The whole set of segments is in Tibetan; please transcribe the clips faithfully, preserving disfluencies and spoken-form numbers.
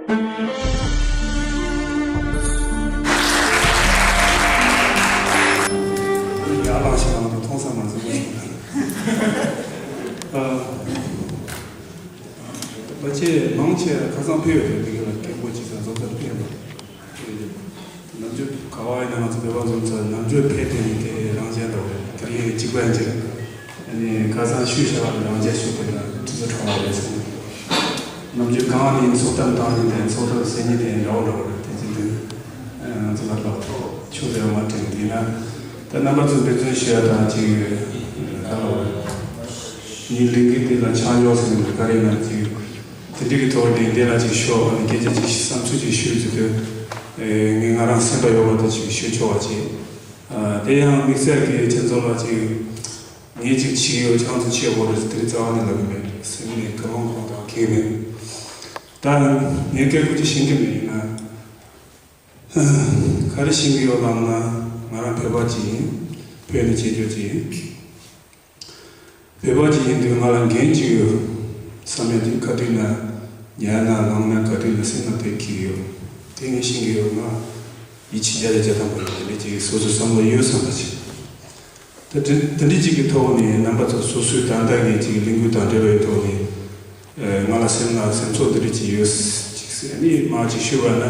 ཡར་ལངས་ཤིག་ལངས་དང་མཐོང་ས་མ་ཟིན་པ་ཞིག་ཨ། ཕལ་ཆེར་མང་ཆེ་ཁ་སང་ཕེབས་ཡོད་རེད། འདི་ག་ལ་མཁན་པོ་ཅིག་དང་བཟོ་ལྟར་ཕེབས་པ། ནམ་རྒྱུན་ག་བ་ཡིན་ན་ང་ཚོ་བོད་པ་ཚོ་ཚོ་ནམ་རྒྱུན་ཕེབས་དེ་ནི་དེ་རང་བཞིན་འདྲ་བོ་རེད། དེ་རིང་གཅིག་པ་ཡིན་གྱི་རེད། ཨ་ནི་ཁ་སང་ཤུལ་བཞག་པ་རང་བཞིན་ཤུགས་དེ་ལ་དུས་ཚོད་འཕྲོ་བ་རེད་ཟེར། ནམ་རྒྱུན་གང་ནས་ཚོགས་གཏམ་བཏང་ནི་དེ་ཚོགས་གཏམ་ཟེར་ནི་དེ་འདྲ་བོ་འདྲ་བོ་རེད། དེ་ཚོ་དུས་ང་ཚོ་ལ་ལོག་ཐོག་ཆུང་ཟེར་བ་མ་དྲན་དེ་ན། ད་རྣམ་པ་ཚོ་འབད་བརྩོན་ཞུ་ཡ་དང་ཅིག་ག་ལོག་རེད། ངའི་ལས་འགན་དེ་ལ་ཆ་འཇོག་ཟེར་ནས་ག་རེ་ན་ཅིག་དེ་འདྲ་གི་ཐོག་ནས་འདི་ལ་ཅིག་ཤོག་ཨ་ནི་སྐད་ཆ་ཅིག་བསམ་ཚུལ་ཅིག་ཞུས་ཚུལ་དུ། ངས་ང་རང་སེམས་པ་ཡོད་པ་དེ་ཅིག་ཞུ་ཆོག་པ་ཅིག་དེ་ཡང་དམིགས་བསལ་གྱི་ཁྱེད་ཚོ་ལ་ཅིག་ངས་ཅིག་བྱེད་ཡོད་ཁྱེད་ཚོ་བྱེད་དགོས་རེད་དེ་རྩ་བ་ནས་ལབ་ཀྱི་མེད། སེམས་ནས་གང་རུང་གང་དང་གང་མེད། ད་ངས་སྐད་ཆ་ཅིག་ཤེས་ཀྱི་མེད་ཡིན་ན། ག་རེ་ཤེས་ཀྱི་ཡོད་ལབ་ན། ང་རང་བོད་པ་ཅིག་ཡིན། བོད་ནས་སྐྱེས་རྒྱུ་ཅིག་ཡིན། བོད་པ་ཅིག་ཡིན་དུས་ང་ལ་འགན་ཅིག་ཡོད་བསམ་ཡ་དེ་ག་དུས་ན་ཉལ་ན་ལངས་ན་ག་དུས་ན་སེམས་ན་དེ་འཁྱེར་གྱི་ཡོད། དེ་ངས་ཤེས་ཀྱི་ཡོད། ང་ཡིད་ཆེས་བརྒྱ་ཆ་བརྒྱ་ཐམ་པ་ཡོད། དེ་འདྲ་ཅིག་སོ་སོ་བསམ་བློ་ཡོད་བསམ་པ་ཅིག་ད་དེ་དེ་འདྲ་ཅིག་གི་ཐོག་ནས་རྣམ་པ་ཚོ་སོ་སོའི་ད་ལྟ་གི་ཅིག་ལས་འགུལ་དང་འབྲེལ་བའི་ཐོག་ནས་ང་ལ་སེམས་ན་སེམས་ཚོར་འདི་འདྲ་ཅིག་ཡོད་ཅིག་ཟེར་ནས་མར་ཅིག་ཞུས་པ་ན།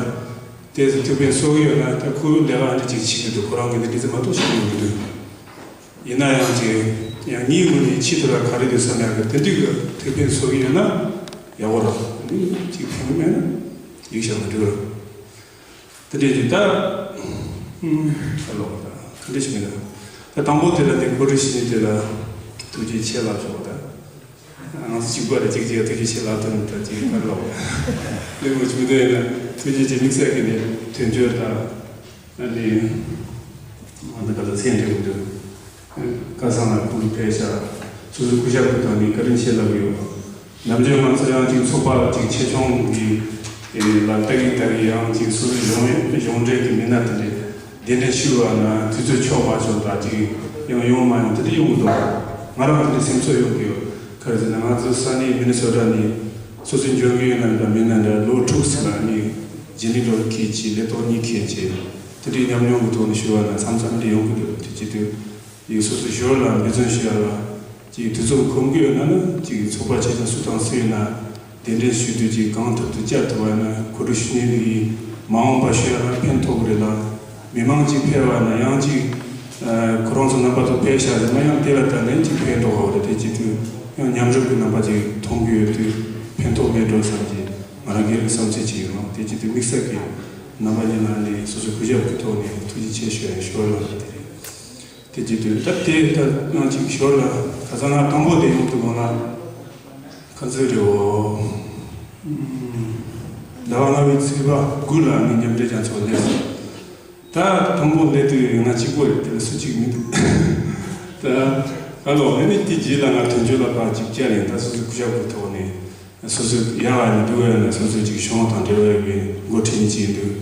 དེ་ཚོ་ཐུགས་ཕན་གསོས་ཀྱི་ཡོད་ན་ད་ཁོའི་ལས་ཀ་འདི་འདྲ་ཅིག་བྱེད་ཀྱི་འདུག་ཁོ་རང་གི་འདི་འདྲ་ཚོ་མ་གཏོགས་བྱེད་ཀྱི་མི་འདུག་ཡིན་ན་ཡང་ཅིག་ཡང་ངའི་ངོས་ནས་ཕྱི་དུ་ལ་ག་རེ་འདུག་བསམ་ཡག་གི་དེ་འདྲ་གི་ཐུགས་ཕན་གསོས་ཀྱི་ཡོད་ན་ཡག་པོ་རེད། འདི་ཅིག་ཕན་གྱི་མེད་ན་ཡིག་ཞག་མ་འབྲི་བར། དེ་འདྲ་ཅིག་ད། ཨུམ། ད་ལོག་ད་ག་འདྲ་ཞིག་མིན་ན། ད་དང་པོ་དེ་ལ་དེ་གོ་སྒྲིག་བྱེད་མཁན་དེ་ལ་ཐུགས་རྗེ་ཆེ་ལབ་ཆོག་ད། ང་ཚོ་གཅིག་པ་རེད། གཅིག་གཅིག་ཐུགས་རྗེ་ཆེ་ལབ་ཐུབ་ནི་ད་ཅིག་ག་རེ་ལབ། གླེང་མོལ་བྱེད་མི་འདུག་ཡིན་ན་ཐུགས་རྗེ་ཆེ་དམིགས་བསལ་གྱི་ནི་དོན་གཅོད་དང་། ཨ་ནི། ང་ཚོ་ག་ཚོད་མཚན་འབྲི་དགོས་འདུག་ཀ་སང་ལ་ཁུ་ལུ་ཕེ་ཤ། སོ་སོའི་སྐུ་ཞབས་ཀྱི་ཐོག་ནས་བཀའ་དྲིན་ཆེ་ལབ་ཡོད། ནམ་རྒྱུན་ང་ཚོ་ཡང་ཅིག་ཚོགས་པ་ཅིག་ཆེ་ཆུང་གི་ལ་ལྟ་གི་ལྟ་གི་ཡང་ཅིག་སོ་སོའི་གཞུང་གཞུང་འབྲེལ་གྱི་མི་སྣ་དེ་འདྲས་གདན་འདྲེན་ཞུ་བ་ན་དུས་ཚོད་ཆོག་མ་ཆོག་ད་ཅིག་ཡང་ཡོང་མ་ཡོང་དེ་འདྲ་ཡོང་གི་འདུག་ང་རང་དེ་འདྲ་སེམས་ཚོར་ཡོང་གི་ཡོད། ག་རེ་ཟེར་ན་ང་ཚོ་ས་གནས་མི་ནི་སོ་ཊ་ནས་སོ་སོའི་འབྱོར་གི་ཡོད་ན་འདྲ་མིན་ན་འདྲ་ལོ་དྲུག་ཙམ་ལ་ནི་རྗེས་ལུས་འགྲོ་ཁྱེད་ཀྱི་ལས་ཐོག་གཉིས་ཁྱེད་ཀྱི་དེ་འདྲའི་ཉམས་མྱོང་གི་ཐོག་ནས་ཞུ་བ་ན་མཚམས་མཚམས་འདྲ་ཡོང་གི་འདུག་དེ་བྱེད་དུས། ཡིག་སོ་སོ་ཞོར་ལ་འབད་བརྩོན་ཞུ་ཡ་ལ་ཅིག་དུས་ཚོད་ཁོམ་གི་ཡོད་ན་ནི་ཅིག་ཚོགས་པ་ཆེ་ཆུང་སུ་དང་སུ་ཡིན་ན་གདན་འདྲེན་ཞུ་དུས་ཅིག་གང་ཐུབ་ཐུབ་བཅར་ཐུབ་པ་ཡིན་ན་གོ་སྒྲིག་ཞུ་མཁན་འདི་ཡིས་མ་འོངས་པ་ཞུ་ཡ་ལ་ཕན་ཐོགས་གི་རེད་ལ། མི་མང་ཅིག་ཕེབས་པ་ན་ཡང་ཅིག་ཁོ་རང་ཚོ་རྣམ་པ་ཚོ་ཕེབས་ཤག་ཟེར་ན་ཡང་དེ་ལ་ལྟ་ནས་ཅིག་ཕན་ཐོགས་པ་རེད། དེ་བྱེད་དུས་ཡང་མཉམ་རུབ་ཀྱི་རྣམ་པ་ཅིག་མཐོང་གི་ཡོད་དུས་ཕན་ཐོགས་མེད་འགྲོ་བསམ་གྱི་ང་རང་གི་བསམ་ཚུལ་ཅིག་ཡོད་ལ། དེ་བྱེད་དུས་དམིགས་བསལ་གྱི་རྣམ་པ་གཉིས་ལ་ནི་སོ་སོའི་གུས་ཞབས་ཀྱི་ཐོག་ནས་ཐུགས་རྗེ་ཆེ་ཞུ་ཡ་ཞུ་བ་ལ་དེ་རེད། དེ་བྱེད་དུས་ད་དེ་ལྟར་ཡང་ཅིག་ཞོར་ལ་ཁ་སང་ང་དང་པོ་དེ་ཡོང་དུས་གོང་ལ་ཁ་མཛོད་རེད་འོ། ཟླ་བ་ལྔ་པའི་ཚེས་པ་དགུ་ལ་ངས་མཉམ་འབྲེལ་རྒྱལ་ཚོགས་སླེབས་སོང་། ད་དང་པོ་སླེབས་དུས་ང་གཅིག་པོ་རེད། དེ་ལ་སུ་གཅིག་མི་འདུག་ད་ཨ་ལོ་ཨ་ནི་དེ་རྗེས་ལ་ང་དོན་གཅོད་ལ་ཕར་ཅིག་བཅར་ཡིན། ད་སོ་སོའི་སྐུ་ཞབས་ཀྱི་ཐོག་ནས་སོ་སོའི་ཡག་ཨ་ནི་འདུག་ཨ་ནི་སོ་སོའི་ཅིག་གཞུང་དང་འབྲེལ་བ་ཡོད་པའི་འགོ་ཁྲིད་ཅིག་ཡིན་དུས།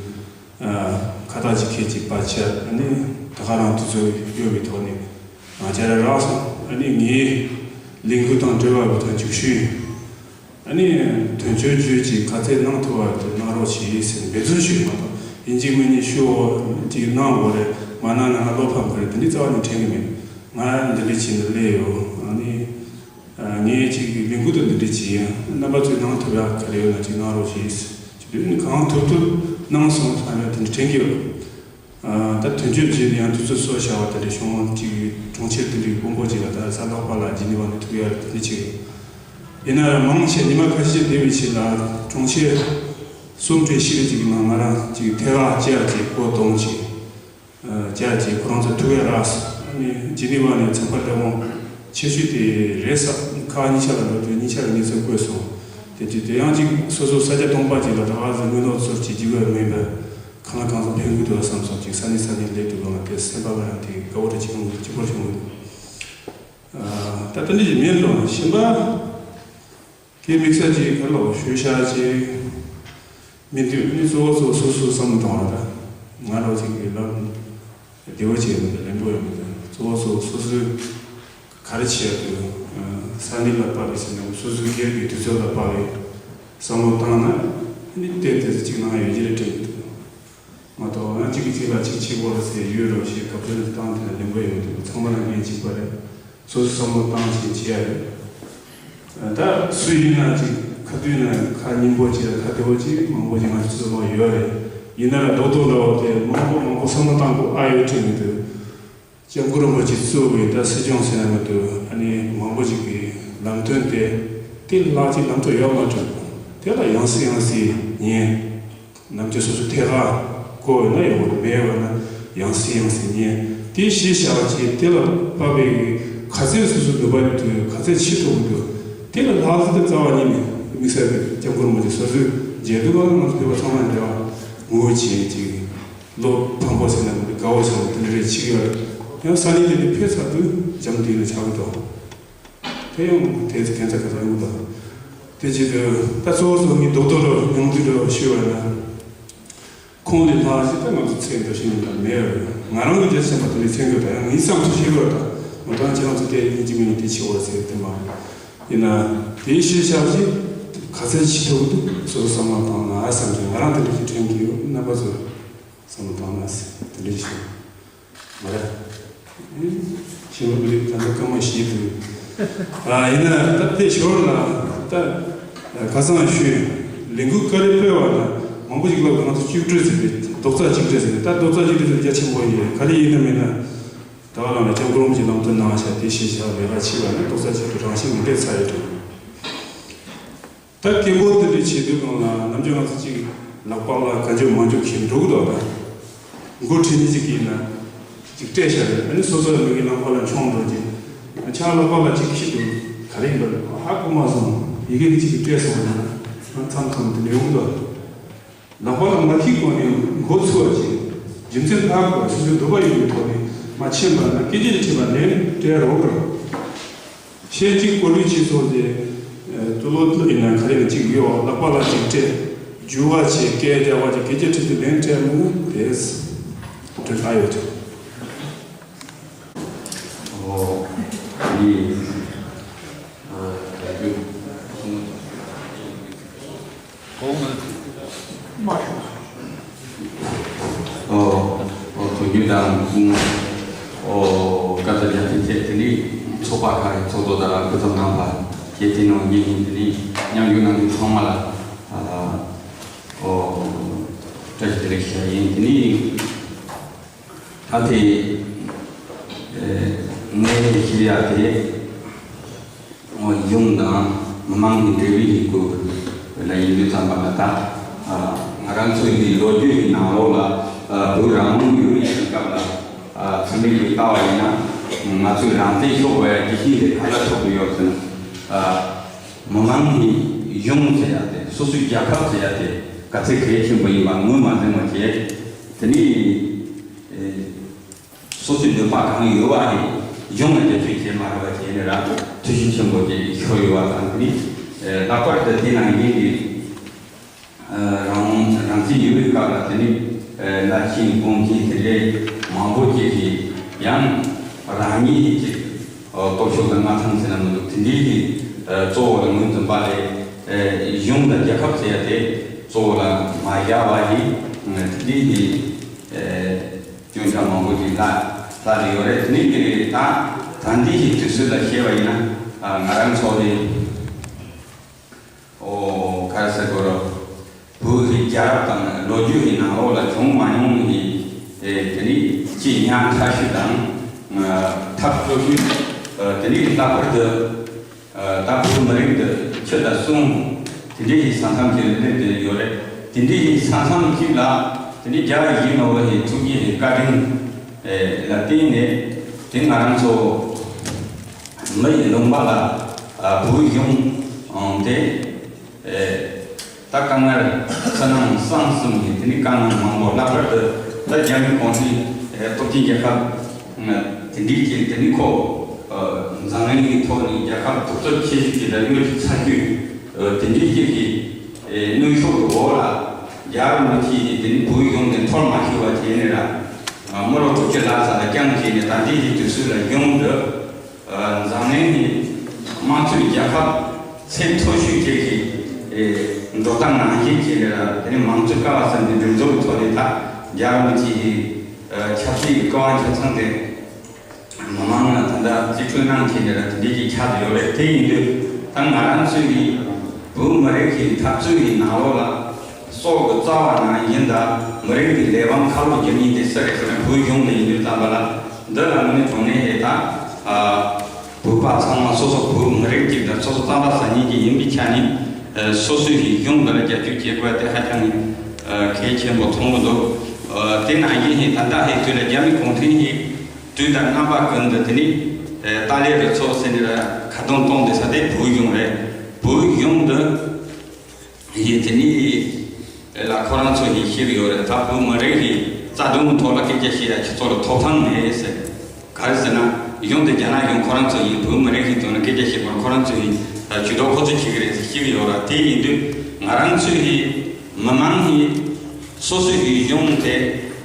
ཁ་བཏགས་ཅིག་ཁྱེད་ཀྱིས་ཕར་ཕྱིར་ཨ་ནི་ད་ག་རང་དུས་ཚོད་ཡོད་པའི་ཐོག་ནས་ང་བཅར་རག་སོང་། ཨ་ནི་ངའི་ལས་འགུལ་དང་འབྲེལ་བ་གི་ཐོག་འཇུག་ཞུས་ཡིན། ཨ་ནི་དོན་གཅོད་ཅིག་ག་ཚད་གནང་ཐུབ་པ་དེ་གནང་རོགས་བྱེད་ཟེར་འབད་བརྩོན་ཞུས་ཡིན་མ་གཏོགས་ཡིན་གཅིག་མིན་གཉིས་ཞུ་འོ་ཅིག་གནང་དགོས་རེད། མ་གནང་ན་ང་བློ་ཕམ་གི་རེད། དེ་འདྲའི་རྩ་བ་ནས་དྲན་གི་མེད། ང་འདི་འདྲ་བྱས་ནས་སླེབས་ཡོད། ཨ་ནི། ངས་ཅིག་ལས་འགུལ་དང་འདི་འདྲ་ཅིག་ཡིན། རྣམ་པ་ཚོས་གནང་ཐུབ་ཡག་ག་རེ་ཡོད་ན་ཅིག་གནང་རོགས་ཞེས་ཅིག་དུས་ནི་གང་ཐུབ་ཐུབ་གནང་སོང་ལབ་ཡག་དེ་འདྲ་དྲན་གྱི་ཡོད། ད་དོན་གཅོད་བྱས་ནས་ཡང་དུས་ཚོད་སོ་བྱ་བ་དེ་འདྲ་བྱུང་ཅིག་གྲོང་ཁྱེར་དེ་འདྲའི་དཔོན་པོ་ཅིག་ལ་ད་གཟའ་ལྷག་པ་ལ་ཇི་ནི་ཝ་ནས་ཐུག་ཡག་དེ་འདྲ་ཅིག་ཡོད། ཡིན་ན་ཡང་མང་ཆེ་ཉི་མ་ཁ་ཤས་བསྡད་པའི་ཕྱིར་ལ་གྲོང་ཁྱེར་གསུམ་བགྲེས་ཤིག་རེ་ཅིག་གི་ནང་ང་རང་ཅིག་ཐད་ཀར་བཅར་ཅིག་སྐོར་གཏོང་ཅིག་བཅར་གྱིས་ཁོ་རང་ཚོ་ཐུག་ཡ་རག་སོང་། ཨ་ནི་ཇི་ནི་ཝ་ནས་ཚོགས་པ་སླེབས་འོང་ཆེ་ཤོས་དེ་རེད་ས། ཁག་གཉིས་ཆ་ལ་འགྲོ་དུས་གཉིས་ཆ་ལ་གནས་ཚུལ་བཀོད་སོང་། དེ་དུས་དེ་ཡང་ཅིག་སོ་སོ་ས་ཆ་སྟོང་པ་ཅིག་ལ་ད་ག་ཟེ་དངོས་གནས་ཚོར་གྱི་ལྗིད་པ་མེད་པ་གང་ལ་གང་འཚམ་ཕན་གི་འདུག་བསམ་སོང་། ཅིག་ས་གནས་ས་གནས་སླེབས་དུས་གང་ལ་དེ་སེམས་པ་ལ་ཡང་དེ་དགའ་བོ་རེ་ཅིག་ཡོང་གི་གཅིག་པར་བྱུང་གི་འདུག་ད་དེ་འདྲ་ཞིག་མིན་རུང་གཞན་པ། དེ་དམིགས་བསལ་གྱི་ཁ་ལོ་ཞུ་བྱ་ཅིག་མི་འདུག་ནི་གཙོ་བོ་གཙོ་སོ་སོ་བསམ་བློ་གཏོང་བ་དང་ང་རང་ཅིག་གི་ལམ་བདེ་བོ་བྱས་མི་འདུག་ལེན་པོ་ཡོད་མི་འདུག་གཙོ་བོ་གཙོ་སོ་སོའི་ག་རེ་བྱེད་ཡག་འདུག་ས་གནས་ལ་དཔག་པའི་ཟེར་ན་སོ་སོའི་སྒེར་གྱི་དུས་ཚོད་ལ་དཔག་པའི་བསམ་བློ་བཏང་ན། ནི་དེབ་དེ་ཚོ་གཅིག་ནང་ཡོད་ཀྱི་རེད་དྲན་གྱི་འདུག་མ་གཏོགས་ང་གཅིག་གིས་གཅིག་ལ་གཅིག་བྱེད་དགོས་རེད་ཟེར་ཡོད་རོགས་ཞེས་གབ་ཚོད་བཏང་དེ་ལ་ལེན་པ་ཡོང་དུས་ཚང་མ་ལ་འགན་གཅིག་པ་རེད། སོ་སོ་བསམ་བློ་བཏང་ཞིང་བྱེད་ཡ་རེད། ད་སུ་ཡིན་ན་ཅིག་ཁ་དུས་ན་ཁ་སྙན་པོ་ཅིག་ལ་ཁ་བདེ་བོ་ཅིག་མང་པོ་ཅིག་ང་ཚོ་ཚོད་དཔག་ཡོད་རེད། ཡིན་ན་ལ་རྡོག་རྡོག་འདྲ་བོ་དེ་མང་པོ་མང་པོ་བསམ་བློ་བཏང་དགོས་ཨ་ཡོད་དྲན་གྱི་འདུག་སྐྱབས་མགོན་རིན་པོ་ཆེ་གཙོས་པའི་ད་སྲིད་སྐྱོང་ཟེར་ན་མི་འདུག་ཨ་ནི་མང་པོ་ཅིག་གིས་ལམ་སྟོན་དེ་དེ་ལྷག་ཅིག་ལམ་སྟོན་ཡོད་མ་གྲུབ། དེ་ལ་ཡང་སེ་ཡང་སེ་ཉན། ནམ་རྒྱུན་སོ་སོ་ཐད་ཀར་བསྐོར་ཡོད་ན་ཡོང་གི་མེད་པ་ན་ཡང་སེ་ཡང་སེ་ཉན། དེ་གཞི་བཞག་ཅིག་དེ་ལ་དཔག་པའི་ག་ཚད་སོ་སོ་ནུས་པ་འདུག་ག་ཚད་བྱེད་ཐུབ་ཀྱི་འདུག་དེ་ལ་ལྷག་ཙམ་དེ་རྩ་བ་ཉིད་ནས་དམིགས་བསལ་གྱི་སྐྱབས་མགོན་རིན་པོ་ཆེ་སོ་སོའི་མཇལ་དུས་ག་ལ་ང་ཚོ་བོད་པ་ཚང་མ་འདྲ་བ་ངོ་བོ་བྱེད་ཅིག་བློ་ཕམ་པོ་ཟེར་ན་མི་འདུག་དགའ་བོ་བྱུང་དེ་འདྲ་རེ་ཆིག་ཡོད་རེད། ཡང་ས་གནས་དེ་ནས་ཕེབས་ཚར་དུས་འཇམ་ཐིང་ལ་ཆགས་ཀྱི་འདུག་དེ་ཡང་དེ་ཚོ་ཁྱད་མཚར་ག་ཚོད་ཡོང་གི་འདུག་དེ་བྱེད་དུས་ད་གཙོ་བོ་གཙོ་བོ་ངའི་རྡོག་རྡོག་རུ་མྱོང་ཚུལ་འདྲ་བ་ཞུས་པ་ན། ཁོང་ལས་ལྷག་ཞིག་ད་ང་ཚོ་ཚད་འདྲ་ཞིག་ཡོང་གི་མེད་པ་རེད། ང་རང་གི་རྒྱལ་ཆེན་པ་དེ་ལས་ཚད་འགྱུར་ད་ཡང་ངའི་བསམ་ཚུལ་ཞིག་རེད། ད་ང་རང་ཁྱེད་རང་ཚོ་དེ་ཡིན་གཅིག་མིན་གཉིས་དེ་བྱེད་འོ་ཟེར་དེ་མ་ཡིན་ན་དེའི་གཞི་བཞག་ཅིག་ག་ཚད་བྱེད་ཐུབ་ཀྱི་འདུག་སོ་སོ་བསམ་བློ་བཏང་ན་བསམ་གྱི་ང་རང་དེ་འདྲ་ཞིག་དྲན་གྱི་ཡོད། རྣམ་པ་ཚོ་བསམ་བློ་བཏང་ན་ཟེར་དེ་འདྲ་ཞིག་མ་རེད། ཤེས་མི་དགོས་ད་ལྟ་སྐར་མ་བཞི་འདུག་ཨ་ཡིན་ན་ད་དེ་ཞོར་ལ་ད་ཁ་སང་ཞུས་ལས་འགུལ་བཀའ་དྲིན་སྤེལ་བ་ན་མང་པོ་ཞིག་ལ་ང་ཚོ་གཅིག་སྒྲིལ་ཟེར་བའི་རྡོག་རྩ་གཅིག་སྒྲིལ་ཟེར་བའི་ད་རྡོག་རྩ་གཅིག་སྒྲིལ་ཟེར་རྒྱ་ཆེན་པོ་ཡིན། ག་རེ་ཡིན་ན་མིན་ན་ད་བ་ལང་ལ་སྐྱབས་མགོན་རིན་པོ་ཆེ་ལམ་སྟོན་གནང་བ་ཤག་དེ་ཤེས་བྱ་ལས་ཀ་བྱེད་པ་ན་རྡོག་རྩ་གཅིག་ཏུ་རང་བཞིན་མི་འདྲ་ཚར་ཡོད་དོ། ད་སྐད་འབོད་དེ་འདྲ་བྱེད་དུས་གང་ལ་ནམ་རྒྱུན་ང་ཚོ་གཅིག་ལག་པ་ལ་ག་འཇོག་མ་འཇོག་བྱེད་འགྲོ་གི་འདུག་ད་མགོ་ཁྲིད་ནི་གཅིག་ཡིན་ན་གཅིག་སྤྲད་བཞག་རེད། ཨ་ནི་སོ་སོ་ལ་མི་གི་ལག་པ་ལ་མཆོང་འགྲོ་གི་ཆ་ལག་པ་ལ་གཅིག་ཁྱི་འདུག་ག་རེ་ཡིན་པ་ཧ་གོ་མ་སོང་། ཡི་གེ་གི་གཅིག་གི་སྤྲད་སོང་ན་ང་མཚམས་མཚམས་དེ་འདྲ་ཡོང་གི་འདུག་ལག་པ་ལ་མ་ཁྱི་གོ་ནས་མགོ་ཚུགས་པ་ཅིག་རྒྱུ་མཚན་ལྷག་དགོས། སོ་སོའི་འདོད་པ་ཡོད་པའི་ཐོག་ནས་མ་ཕྱིན་པ་ན་སྐད་ཆ་དྲིས་པ་ལན་སྤྲད་རོགས་གནང་། ཤེས་ཀྱི་གོ་ལུས་ཆེ་ཚོགས་ཀྱི་ཏུ་ལོ་ཏུ་ཡིན་ན་ག་རེ་ནས་གཅིག་ཡོད་ལག་པ་ལ་གཅིག་སྤྲད། རྒྱུ་བ་ཆེ་སྐད་རྒྱག་པ་ཆེ་སྐད་ཆ་དྲིས་ཏེ་ལན་སྤྲད་མི་དེས་དྲི་ཁ་ཡོད་ཅིག་ཨོ་ཡིན། ཨ་རྒྱུ། ཨོ། ཨོ་དོ་རྒྱུ་དང་། ཨོ་བཀའ་ལྟར་རྒྱ་ཆེན་བཅས་དེ་ནི་ཚོགས་པ་ཁག་གི་ཚོགས་གཙོ་དང་སྐུ་ཚབ་གནང་བ་བཅས་དེ་ནང་ཉིད་ཡིན། དེ་ནི་མཉམ་ཞུགས་གནང་མཁན་ཚང་མ་ལ་ཨོ་བཀྲ་ཤིས་བདེ་ལེགས་ཞུ་ཡ་ཡིན། དེ་ནི། ད་དེ་ངས་ཞུ་ཡ་དེ་གཞུང་དང་མི་མང་གི་འབྲེལ་བའི་སྐོར་ལ་ཡིན་དུས་ཙམ་པ་ལ། ད་ང་རང་ཚོའི་འདི་ལོ་རྒྱུས་ཀྱི་ནང་ལོགས་ལ་བོད་རང་དབང་ཡོད་པའི་སྐབས་ལ་ཚུལ་མིན་གྱི་ལྟ་བ་ཡིན་ན་ང་ཚོས་རང་བཙན་ཤོར་བའི་རྒྱུ་རྐྱེན་དེ་ག་ལ་ཐུག་གི་ཡོད་ཟེར་ན། མི་མང་གི་གཞུང་ཟེར་ཡ་དེ། སོ་སོའི་རྒྱལ་ཁབ་ཟེར་ཡ་དེ་ག་ཚད་གལ་ཆེན་པོ་ཡིན་པ་ངོས་མ་ཟིན་པ་བྱས། དེ་ནི་སོ་སོའི་ནུས་པ་གང་ཡོད་པ་ནས་གཞུང་ལ་རྒྱབ་སྐྱོར་བྱས་མ་རེད་པ་བྱས་ནས་ར་ཐུགས་ཞིབ་ཆེན་པོ་ཅིག་ཤོར་ཡོད་པ་དང་། དེ་ནི་ལྷག་པར་དུ་དེ་ནང་བཞིན་གྱི་རང་རང་བཙན་ཡོད་པའི་སྐབས་ལ་དེ་ནི་ལ་ཆིང་གོང་ཆིང་དེ་འདྲའི་མང་པོ་ཅིག་གིས་ཡང་རང་ཉིད་ཀྱི་སྟོབས་ཤུགས་དང་མངའ་ཐང་ཟེར་ན་མི་འདུག་དེ་འདྲའི་གི་གཙོ་བོ་ལ་ངོས་འཛིན་པ་ལས་གཞུང་དང་རྒྱལ་ཁབ་ཟེར་ཡ་དེ་གཙོ་བོ་ལ་མ་བཞག་པ་ཡིན། དེ་འདྲའི་གི་སྐྱོན་ཆ་མང་པོ་ཅིག་ལ་ལྷག་ཡོད་རེད། དེ་ནས་ཀྱི་རེད། ད་ད་འདི་ཞིག་དུས་ཚོད་ལ་བཤད་པ་ཡིན་ན་ང་རང་ཚོ་དེ་ཨོ་ག་རེ་ཟེར་དགོས་རེད། བོད་ཀྱི་རྒྱལ་རབས་དང་ལོ་རྒྱུས་ཀྱི་ནང་ལོགས་ལ་བྱུང་མ་མྱོང་བའི་དེ་ནི་ཅི་ཉག་ཕྲ་ཤོས་དང་ཐབས་སྐྱོ་ཤོས། དེ་ནི་ལྷག་པར་དུ། ད་བོད་མི་རིགས་འདི་ཆོས་དང་གསུམ་དེ་འདྲའི་ས་མཚམས་ཀྱི་རིག་གནས་དེ་ཡོད་རེད། དེ་འདྲའི་ས་མཚམས་གཅིག་ལ་དེ་འདྲའི་རྒྱལ་བ་ཡིད་བཞིན་ནོར་བུ་ཡི་ཐུགས་རྗེ་ཡི་བཀའ་དྲིན་ལ་བརྟེན་ནས་དེ་ང་རང་ཚོ་མི་ཡི་ལུང་པ་ལ་བོད་གཞུང་དེ། ད་དཀའ་ངལ་ཕྱི་ནང་གསང་གསུམ་གྱི་དེ་ནི་དཀའ་ངལ་མང་པོ། ལྷག་པར་དུ་ད་རྒྱ་མི་གུང་ཁྲན་སྟོབས་ཆེན་རྒྱལ་ཁབ་དེ་འདྲའི་ཅིག་དེ་ནི་ཁོ་འཛམ་གླིང་གི་ཐོག་ནས་རྒྱལ་ཁབ་གྲུབ་ཚུལ་ཆེ་ཤོས་ཀྱི་རིག་གནས་ཀྱི་ཚ་རྒྱུད་དེ་འདྲའི་ཅིག་གི་གནོན་ཤུགས་ཀྱི་འོག་ལ་རྒྱལ་བ་རིན་པོ་ཆེ་ཡིས་དེ་ནི་བོད་གཞུང་གི་འཐོར་མ་ཤོར་བ་བྱས་ནས་ར་མི་ལོ་དྲུག་ཅུ་ལྷག་ཙམ་ལ་བསྐྱངས་བྱས་ནས་ད་ལྟའི་གི་དུས་ཚོད་ལ་གཞུང་འདི། འཛམ་གླིང་གི་དམངས་གཙོའི་རྒྱལ་ཁབ་ཚད་མཐོ་ཤོས་ཅིག་གི་ འགྲོ་སྟངས་ནང་བཞིན་བྱས་ནས་ལ་དེ་ནས་མང་གཙོའི་ཀ་བ་ཟེར་འདི་སྒྲིག་འཛུགས་ཀྱི་ཐོག་ནས་ད་རྒྱལ་བ་རིན་པོ་ཆེ་ཡི་ཆབ་སྲིད་ཀྱི་བཀའ་དབང་ཆ་ཚང་དེ་མི་མང་ལ་ད་ལྟ་རྩིས་སྤྲོད་གནང་བྱས་ནས་ལ་དེ་འདྲས་ཀྱི་ཆགས་བསྡད་ཡོད་རེད། དེ་ཡིན་དུས་ད་ང་རང་ཚོའི་ཡི་བོད་མི་རིགས་ཀྱི་འཐབ་རྩོད་ཀྱི་ནང་ལོགས་ལ་སྲོག་གི་རྩ་བ་ནང་བཞིན་ད་མི་རིགས་ཀྱི་ལས་དབང་ཁ་ལོ་བསྒྱུར་མཁན་དེ་སུ་རེད་ཟེར་ན་བོད་གཞུང་དེ་ཡིན་དུས་ཙམ་པ་ལ་འདི་ལ་དངོས་གནས་དྲང་གནས་ཧེ་ད། བོད་པ་ཚང་མ་སོ་སོ་བོད་མི་རིགས་གཅིག་དང་སོ་སོ་རྩམ་པ་ཟ་མཁན་གྱི་ཡིན་པའི་ཆ་ནས་ཨ་སོ་སོའི་གཞུང་འདི་ལ་རྒྱབ་སྐྱོར་བྱེད་དགོས་དེ་ཧ་ཅང་ཨ་གལ་ཆེན་པོ་མཐོང་གི་འདུག་ཨ་དེ་ནང་བཞིན་ཧེ་ད་ལྟ་ཧེ་དུས་ལ་རྒྱ་མི་གུང་ཁྲན་གྱིས་དུས་དང་རྣམ་པ་ཀུན་ཏུ་དེ་ནི་ཨ་ཏཱ་ལའི་རུ་ཚོགས་ཟེར་ནས་ལ་ཁ་རྡུང་གཏོང་བསྡད་ས་དེ་བོད་གཞུང་རེད། བོད་གཞུང་འདི། ཡིན་དེ་ནི་ལ་ཁོ་རང་ཚོ་ཡིས་ཤེས་ཀྱི་ཡོད་རེད། ད་བོད་མི་རིགས་ཀྱི་རྩ་དོན་གྱི་ཐོག་ལ་སྐད་ཆ་བཤད་ཡ་ཁྱེད་ཚོ་ལ་ཐོབ་ཐང་མེད་ཟེར། ག་རེ་ཟེར་ན་གཞུང་དེ་རྒྱ་ནག་གཞུང་ཁོ་རང་ཚོ་ཡིན། བོད་མི་རིགས་ཀྱི་དོན་ལ་སྐད་ཆ་བཤད་དགོས་ན་ཁོ་རང་ཚོ་ཡིས་ཇུས་གཏོགས་ཁོ་ཚོ་བྱེད་ཀྱི་རེད་ཟེར་ཤེས་ཀྱི་ཡོད་རེད། དེ་ཡིན་དུས་ང་རང་ཚོའི་མི་མང་གིས་སོ་སོའི་གཞུང་དེ་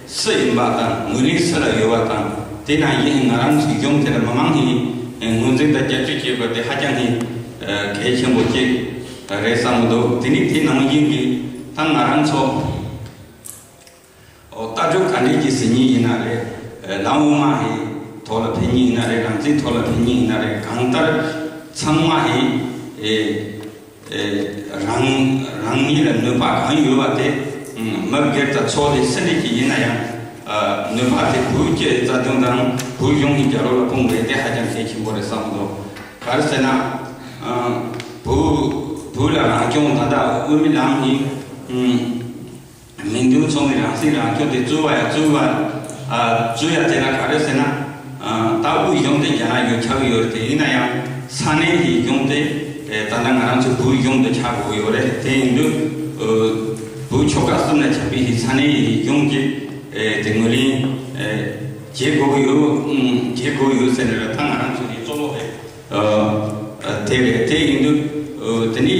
སུ་ཡིན་པ་དང་ངོས་ལེན་སུ་ལ་ཡོད་པ་དང་དེ་ནང་བཞིན་ང་རང་ཚོའི་གཞུང་དེ་ལ་མི་མང་གིས་ངོས་འཛིན་དང་རྒྱབ་སྐྱོར་བྱེད་དགོས་དེ་ཧ་ཅང་གི་གལ་ཆེན་པོ་གཅིག་རེད་བསམ་གྱི་འདུག་དེ་ནི་དེ་ནང་བཞིན་གྱི་ད་ང་རང་ཚོ་ཨོ་ལྟ་གྲུབ་ག་འདྲས་ཀྱི་ཟིན་ཉིན་ཡིན་ན་རེད། ལམ་དབུ་མ་ཧེ་ཐོག་ལ་ཕེབས་ཉིན་ཡིན་ན་རེད། རང་བཙན་ཐོག་ལ་ཕེབས་ཉིན་ཡིན་ན་རེད། གང་ལྟར་ཚང་མ་ཧེ་ཨེ་ཨེ་རང་རང་ཉིད་ལ་ནུས་པ་གང་ཡོད་པ་དེ་མི་སྒེར་དང་ཚོགས་སྡེ་སུ་འདྲས་ཀྱི་ཡིན་ན་ཡང་ནུས་པ་དེ་བོད་ཀྱི་རྩ་དོན་དང་བོད་གཞུང་གི་རྒྱལ་རབས་ལ་སྤུངས་པའི་དེ་ཧ་ཅང་གལ་ཆེན་པོ་རེད་བསམ་གྱི་འདུག་ག་རེ་ཟེར་ན། ཨ་བོད་བོད་ལ་རང་སྐྱོང་ད་ལྟ་དབུ་མའི་ལམ་ནི་ཨ་མིང་དོན་མཚུངས་པའི་རང་སྲིད་རང་སྐྱོང་དེ་རྩོད་པ་ཡང་རྩོད་པ་ཨ་རྩོད་ཡ་དེ་ལ་ག་རེ་ཟེར་ན། ཨ་ད་དབུས་གཞུང་དེ་རྒྱ་ནག་གཞུང་ཆགས་ཀྱི་ཡོད་རེད། དེ་ཡིན་ན་ཡང་ས་གནས་ཀྱི་གཞུང་དེ་ཨེ་ད་ལྟ་ང་རང་ཚོ་བོད་གཞུང་དུ་ཆགས་དགོས་ཡོད་རེད། དེ་ཡིན་དུས་ཨ་བོད་ཆོལ་ཁ་གསུམ་ལ་ཆགས་པའི་ས་གནས་ཀྱི་གཞུང་གིས་ཨེ་དེ་ངོས་ལེན་ཨེ་བྱེད་དགོས་ཀྱི་ཡོད། ཨུམ་བྱེད་དགོས་ཡོད་ཟེར་ནས་ད་ང་རང་ཚོ་ནས་གཙོ་བོ་རེད། ཨ་དེ་རེད། དེ་ཡིན་དུས་ཨ་དེ་ནི་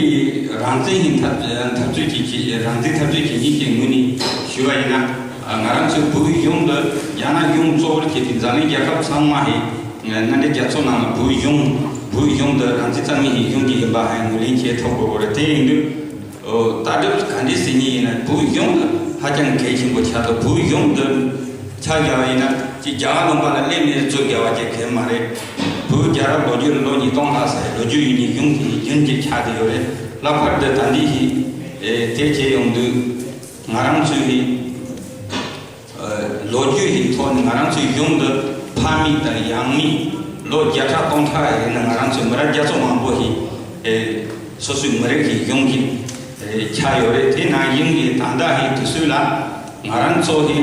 རང་བཙན་ཡིན་འཐབ་འཐབ་རྩོད་ཀྱི་ཀྱི་རང་བཙན་འཐབ་རྩོད་ཀྱི་ཉིན་ཞིག་ངོས་ནས་ཞུས་པ་ཡིན་ན། ཨ་ང་རང་ཚོའི་བོད་གཞུང་འདི་རྒྱ་ནག་གཞུང་གཙོ་བོར་བྱས་ཏེ་འཛམ་གླིང་རྒྱལ་ཁབ་ཚང་མ་ཧེ་མཉམ་འབྲེལ་རྒྱལ་ཚོགས་ནང་ལ་བོད་གཞུང་བོད་གཞུང་འདི་རང་བཙན་རྩ་མེད་ཀྱི་གཞུང་གི་ཡིན་པ་ཧེ་ངོས་ལེན་བྱེད་ཐུབ་དགོས་པ་རེད། དེ་ཡིན་དུས་ཨོ་ལྟ་གྲུབ་ག་འདྲས་ཟེར་ཉིན་ཡིན་ན་བོད་གཞུང་འདི་ཧ་ཅང་གལ་ཆེན་པོ་ཆགས་འདུག་བོད་གཞུང་འདི་ཆ་བཞག་པ་ཡིན་ན་ཅིག་རྒྱ་གར་ལུང་པ་ལ་སླེབས་ནས་རྩོད་རྒྱག་པ་ཅིག་གལ་མ་རེད། བོད་རྒྱལ་རབས་ལོ་རྒྱུས་ལ་ལོ་ཉིས་སྟོང་ལྷག་ཙམ་ལོ་རྒྱུས་ཡོད་མཁན་གཞུང་གི་རྒྱུན་གྱི་ཆགས་བསྡད་ཡོད་རེད། ལྷག་པར་དུ་ད་འདི་ཞིག་ཨེ་དེ་བྱས་ཡོང་དུས་ང་རང་ཚོའི་ཨེ་ལོ་རྒྱུས་ཀྱི་ཐོག་ནས་ང་རང་ཚོའི་གཞུང་འདི་ཕ་མེས་དང་ཡང་མེས་ལོ་བརྒྱ་ཕྲག་སྟོང་ཕྲག་ཡིན་ན་ང་རང་ཚོའི་མི་རབས་བརྒྱ་ཕྲག་མང་པོ་ཞིག་ཨེ་སོ་སོའི་མི་རིགས་ཀྱི་གཞུང་གི་ཨེ་ཆགས་ཡོད་རེད། དེ་ནང་བཞིན་གྱི་ད་ལྟ་ཧེ་དུས་ཚོད་ལ་ང་རང་ཚོ་ཧེ་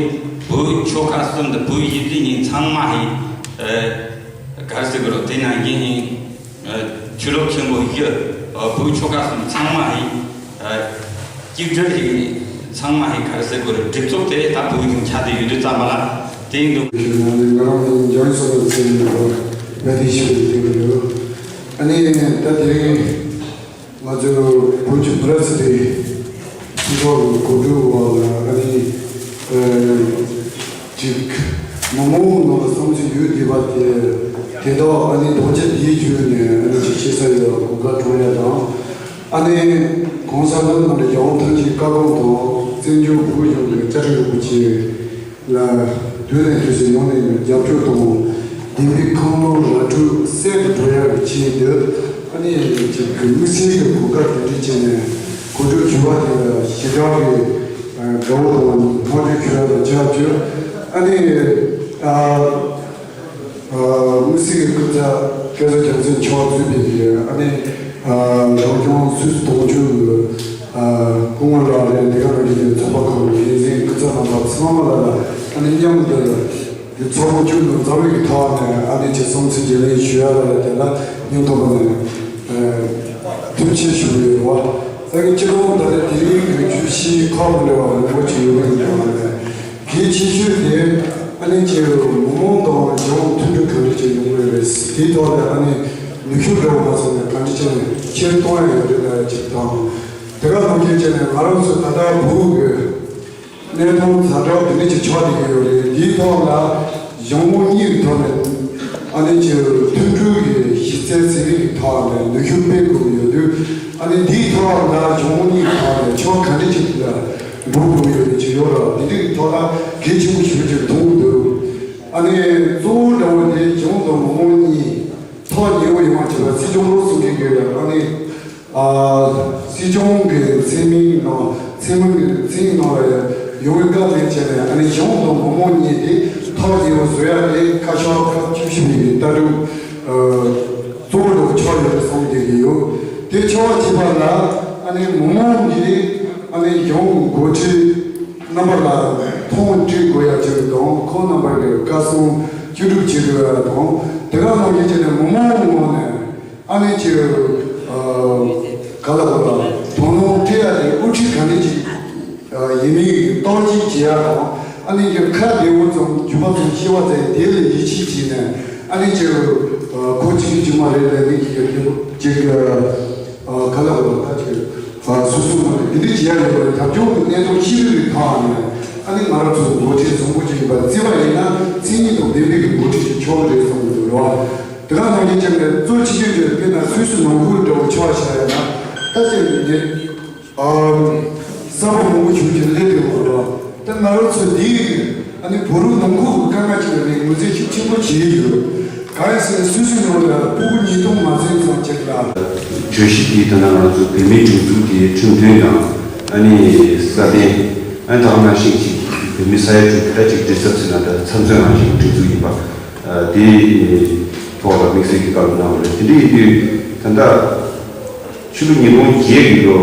བོད་ཆོལ་ཁ་གསུམ་དང་བོད་གཞིས་བྱེས་གཉིས་ཚང་མ་ཧེ་ཨེ་ག་རེ་ཟེར་དགོས་རེད། དེ་ནང་བཞིན་ཧེ་ཨ་ཆོས་ལུགས་ཆེན་པོ་བཞི། ཨ་བོད་ཆོལ་ཁ་གསུམ་ཚང་མ་ཧེ་ཨ་གཅིག་སྒྲིལ་ཧེ་ཚང་མ་ཧེ་ག་རེ་ཟེར་དགོས་རེད། སྒྲིག་འཛུགས་དེ་ད་བོད་གཞུང་ཆགས་བསྡད་ཡོད་དུས་ཙམ་པ་ལ་དེ་ཡིན་འདུག་ང་རང་ནི་འཇམ་བསོད་ནམས་ཟེར་ཡིན་པ་བ་དེ་ཞིག་ཡིན་གྱི་ཡོད། ཨ་ནི་ད་དེ་རིང་ང་ཚོ་བོད་ཀྱི་བུ་རབས་ཚོ་དེ་སྤྱི་ཚོགས་ཀྱི་གོ་སྒྲིག་འོག་ལ་ཨ་ནི་ཨ་ཅིག་མི་མང་ནང་ལ་བསམ་ཚུལ་ཡོད་བསྡད་པ་དེ་དེ་དག་ཨ་ནི་རྡོག་རྩ་གཅིག་གྱུར་ནས་ཨ་ནི་ཅིག་བཤད་ས་ཡོད་གོ་སྐབས་སྤྲོད་ཡ་དང་། ཨ་ནི་གོང་ས་ལྷ་ནང་ལ་རྒྱལ་དབང་ཐམས་ཅད་བཀའ་དགོངས་དང་བཙན་བྱོལ་བོད་གཞུང་གི་བཅའ་ཁྲིམས་རིན་པོ་ཆེ་ལ་དུས་ནས་དུས་སུ་ཡོང་ནས་རྒྱབ་སྐྱོར་དང་བདེན་པའི་ཁུངས་ལུང་ར་འཕྲོད་གསལ་དུ་འགྲོ་ཡག་གི་ཆེད་དུ་ཨ་ནི་ཅིག་གི་དམིགས་བསལ་གྱི་གོ་སྐབས་དེ་འདྲ་བྱས་ནས་གོ་སྒྲིག་ཞུ་བ་དེ་ལ་ཞེ་དྲག་གི་དགའ་བོ་དང་བསྔགས་བརྗོད་ཞུ་ཡག་དང་ཆབས་ཅིག་ཨ་ནི་ཨ། དམིགས་བསལ་གྱི་སྐུ་ཚབ་བཀའ་ཟུར་རྒྱལ་མཚན་མཆོག་གཙོས་པའི་ཨ་ནི་རང་སྐྱོང་སུད་སི་དོན་གཅོད་ཀྱི་སྐུ་ངོ་ལགས་རེད། འདི་ག་ནང་བཞིན་ཚོགས་པ་ཁག་གི་འགན་འཛིན་སྐུ་ཚབ་རྣམ་པ་ཚང་མ་ལ་ཨ་ནི་མཉམ་དུ་འདི་ཚོགས་པ་བཅུ་དང་རྩ་བའི་གི་ཐོག་ནས་ཨ་ནི་ཅིག་བསམ་ཚུལ་བརྗེ་ལེན་ཞུ་ཡ་ལ་དེ་ལ་སྙིང་ཐག་པ་ནས་ཐུགས་རྗེ་ཆེ་ཞུ་གི་ཡོད་རེད་བ། ད་གི་སྤྱི་ལོ་ད་ལྟ་དེ་རིང་གི་བརྗོད་གཞི་ཁག་མི་འདྲ་བ་མང་པོ་ཅིག་ཡོད་པའི་གི་ཐོག་ནས། གལ་ཆེ་ཤོས་དེ་ཨ་ནི་ཅིག་མི་མང་དང་རྒྱལ་ཡོངས་མཐུན་སྒྲིལ་གང་འདྲ་ཅིག་ཡོང་གི་རེད། དེའི་ཐོག་ལ་ཨ་ནི་ནུས་ཤུགས་འདྲ་བོ་མ་ཚང་ནས་གང་འདྲ་ཅིག་ནས་ཆེར་གཏོང་ཡ་ཡོད་རེད་ལ་ཅིག་དང་། དེ་ག་ནང་བཞིན་བྱས་ནས་ང་རང་ཚོ་ད་ལྟ་བོད་ཀྱི་གནས་སྟངས་ཛ་དྲག་དེ་འདྲ་ཅིག་ཆགས་བསྡད་ཀྱི་ཡོད་རེད། འདིའི་ཐོག་ལ་གཞུང་མང་གཉིས་ཀྱི་ཐོག་ནས་ཨ་ནི་ཅིག་མཐུན་སྒྲིལ་གྱི་གཞི་རྩའི་ཟིན་རིམ་གྱི་ཐོག་ནས་ནུས་ཤུགས་སྤེལ་དགོས་ཀྱི་ཡོད་དུས། ཨ་ནི་འདིའི་ཐོག་ལ་གཞུང་གཉིས་ཁག་ནས་ཕྱོགས་ག་འདྲ་ཅིག་ལ་འགྲོ་དགོས་ཡོད་པའི་ཅིག་ཡོད་ར། འདི་འདྲའི་ཐོག་ལ་གལ་ཆེན་པོ་ཞིག་ཅིག་མཐོང་གི་འདུག་ཨ་ནི་གཙོ་བོ་འདྲ་བོ་དེ་གཞུང་དང་མི་མང་གཉིས་ཐག་ཉེ་བོ་ཡོང་བ་བྱེད་པ། སྲིད་སྐྱོང་བློ་གསུམ་གྱི་སྐད་ལ་ཨ་ནི། ཨ། སྲིད་སྐྱོང་གི་མཚན་མིང་ནང་མཚན་མིང་གི་མཚན་ནང་ལ་ཡོང་བའི་སྐབས་ནས་བྱས་ནས། ཨ་ནི་གཞུང་དང་མི་མང་གཉིས་དེ་ཐག་ཉེ་བོ་བཟོ་ཡག་དེ་ཁ་ཤས་ཁག་ཆེ་ཤོས་ཡིན་པའི་ལྟ་གྲུབ། ཨ། གཙོ་བོ་འདྲ་བོ་ཆགས་ཡོད་པའི་བསམ་བསྡད་ཀྱི་ཡོད། དེ་ཆགས་པ་བྱེད་པ་ལ་ཨ་ནི་མི་མང་གིས་ཨ་ནི་གཞུང་འགོ་ཁྲིད་རྣམ་པ་ལ་མཐོང་ཆེན་དགོས་ཡག་ཅིག་དང་། ཁོང་རྣམ་པ་གི་བཀའ་གསུང་ཅི་སྒྲུབ་བྱེད་དགོས་ཡག་དང་། དེ་ག་ནང་བཞིན་བྱས་ནས་མི་མང་ངོས་ནས། ཨ་ནི་ཅིག་ཨ། ག་ལ་ག་ལ་དོ་སྣང་སྤྲད་ཡ་དེ་དབུ་ཁྲིད་ག་ནས་ཅིག་ཨ། ཡིན་མིན་བརྟག་དཔྱད་བྱེད་ཡ་དང་། ཨ་ནི་ཅིག་ཁ་བདེ་བོ་ཙམ་རྒྱུ་མ་ཙམ་བཤད་པ་དེ་དེ་ལ་ཡིད་ཆེས་བྱས་ནས། ཨ་ནི་ཅིག་ཨ། ཁོ་ཅིག་གི་རྒྱུ་མ་རེད་ལབ་ནས་ཅིག་ཅིག་ཨ། ག་ལ་ག་ལ་ད་ཅིག་ཨ། སོ་སོ་ནང་ནས་འདི་འདྲ་བྱེད་ཡ་ཡོད་པ་རྒྱབ་ལྗོངས་ཀྱི་གནད་དོན་ཤེས་རིག་གི་ཐོག་ནས། ཨ་ནི་ང་རང་ཚོ་འགོ་ཁྲིད་བཟང་པོ་ཅིག་ཡིན་པ་བརྩིས་པ་ཡིན་ན། མཚན་ཉིད་དང་ལྡན་པའི་གི་འགོ་ཁྲིད་ཅིག་ཆགས་ཀྱི་རེད་བསམ་གྱི་འདུག་རེད་བ། དེ་ག་ནང་བཞིན་བྱས་ནས་གཙོ་ཆེ་ཤོས་དེ་དཔེར་ན་སུད་སི་ནང་ཁུལ་འདྲ་བོ་ཆ་བཞག་ཡ་ན། ད་ཅིག་ངས་ཨ། གསར་པ་མང་པོ་བྱུང་རྗེས་སླེབས་ཡོད་པ་རེད་བ། ད་ང་རང་ཚོ་འདི་ཨ་ནི་བོད་རིགས་ནང་ཁུལ་གྱི་དཀའ་ངལ་ཅིག་ལ་ངོས་འཛིན་ཤུགས་ཆེན་པོ་བྱས་ཡོད། གང་ཡིན་ཟེར་ན་སུད་སི་ནང་ལ་ཕྲུ་གུ་ཉིས་སྟོང་མ་ཟིན་ཙམ་ཅིག་ལ། བརྗོད་གཞི་དེ་ད་ལྟ་ང་ཚོ་བོད་མིའི་སྒྲིག་འཛུགས་ཀྱི་ཁྲིམས་མཐུན་དང་། ཨ་ནི་སྲ་བརྟན། ཨ་ནི་ད་ག་ནང་བཞིན་ཅིག་བོད་མི་ས་ཡ་དྲུག་གི་ད་ཅིག་སྒྲིག་ཚབ་ཟེར་ན་ད་ཚབ་མཚོན་ནང་བཞིན་སྒྲིག་འཛུགས་ཡིན་པ། ཨ། དེའི་ཐོག་ལ་དམིགས་བསལ་གྱི་བཀའ་སློབ་གནང་བ་རེད། དེ་འདྲ་ཡིན་དུས་ད་ལྟ་ཕྱི་ལོ་ཉིས་སྟོང་བརྒྱད་ཀྱི་ལོ།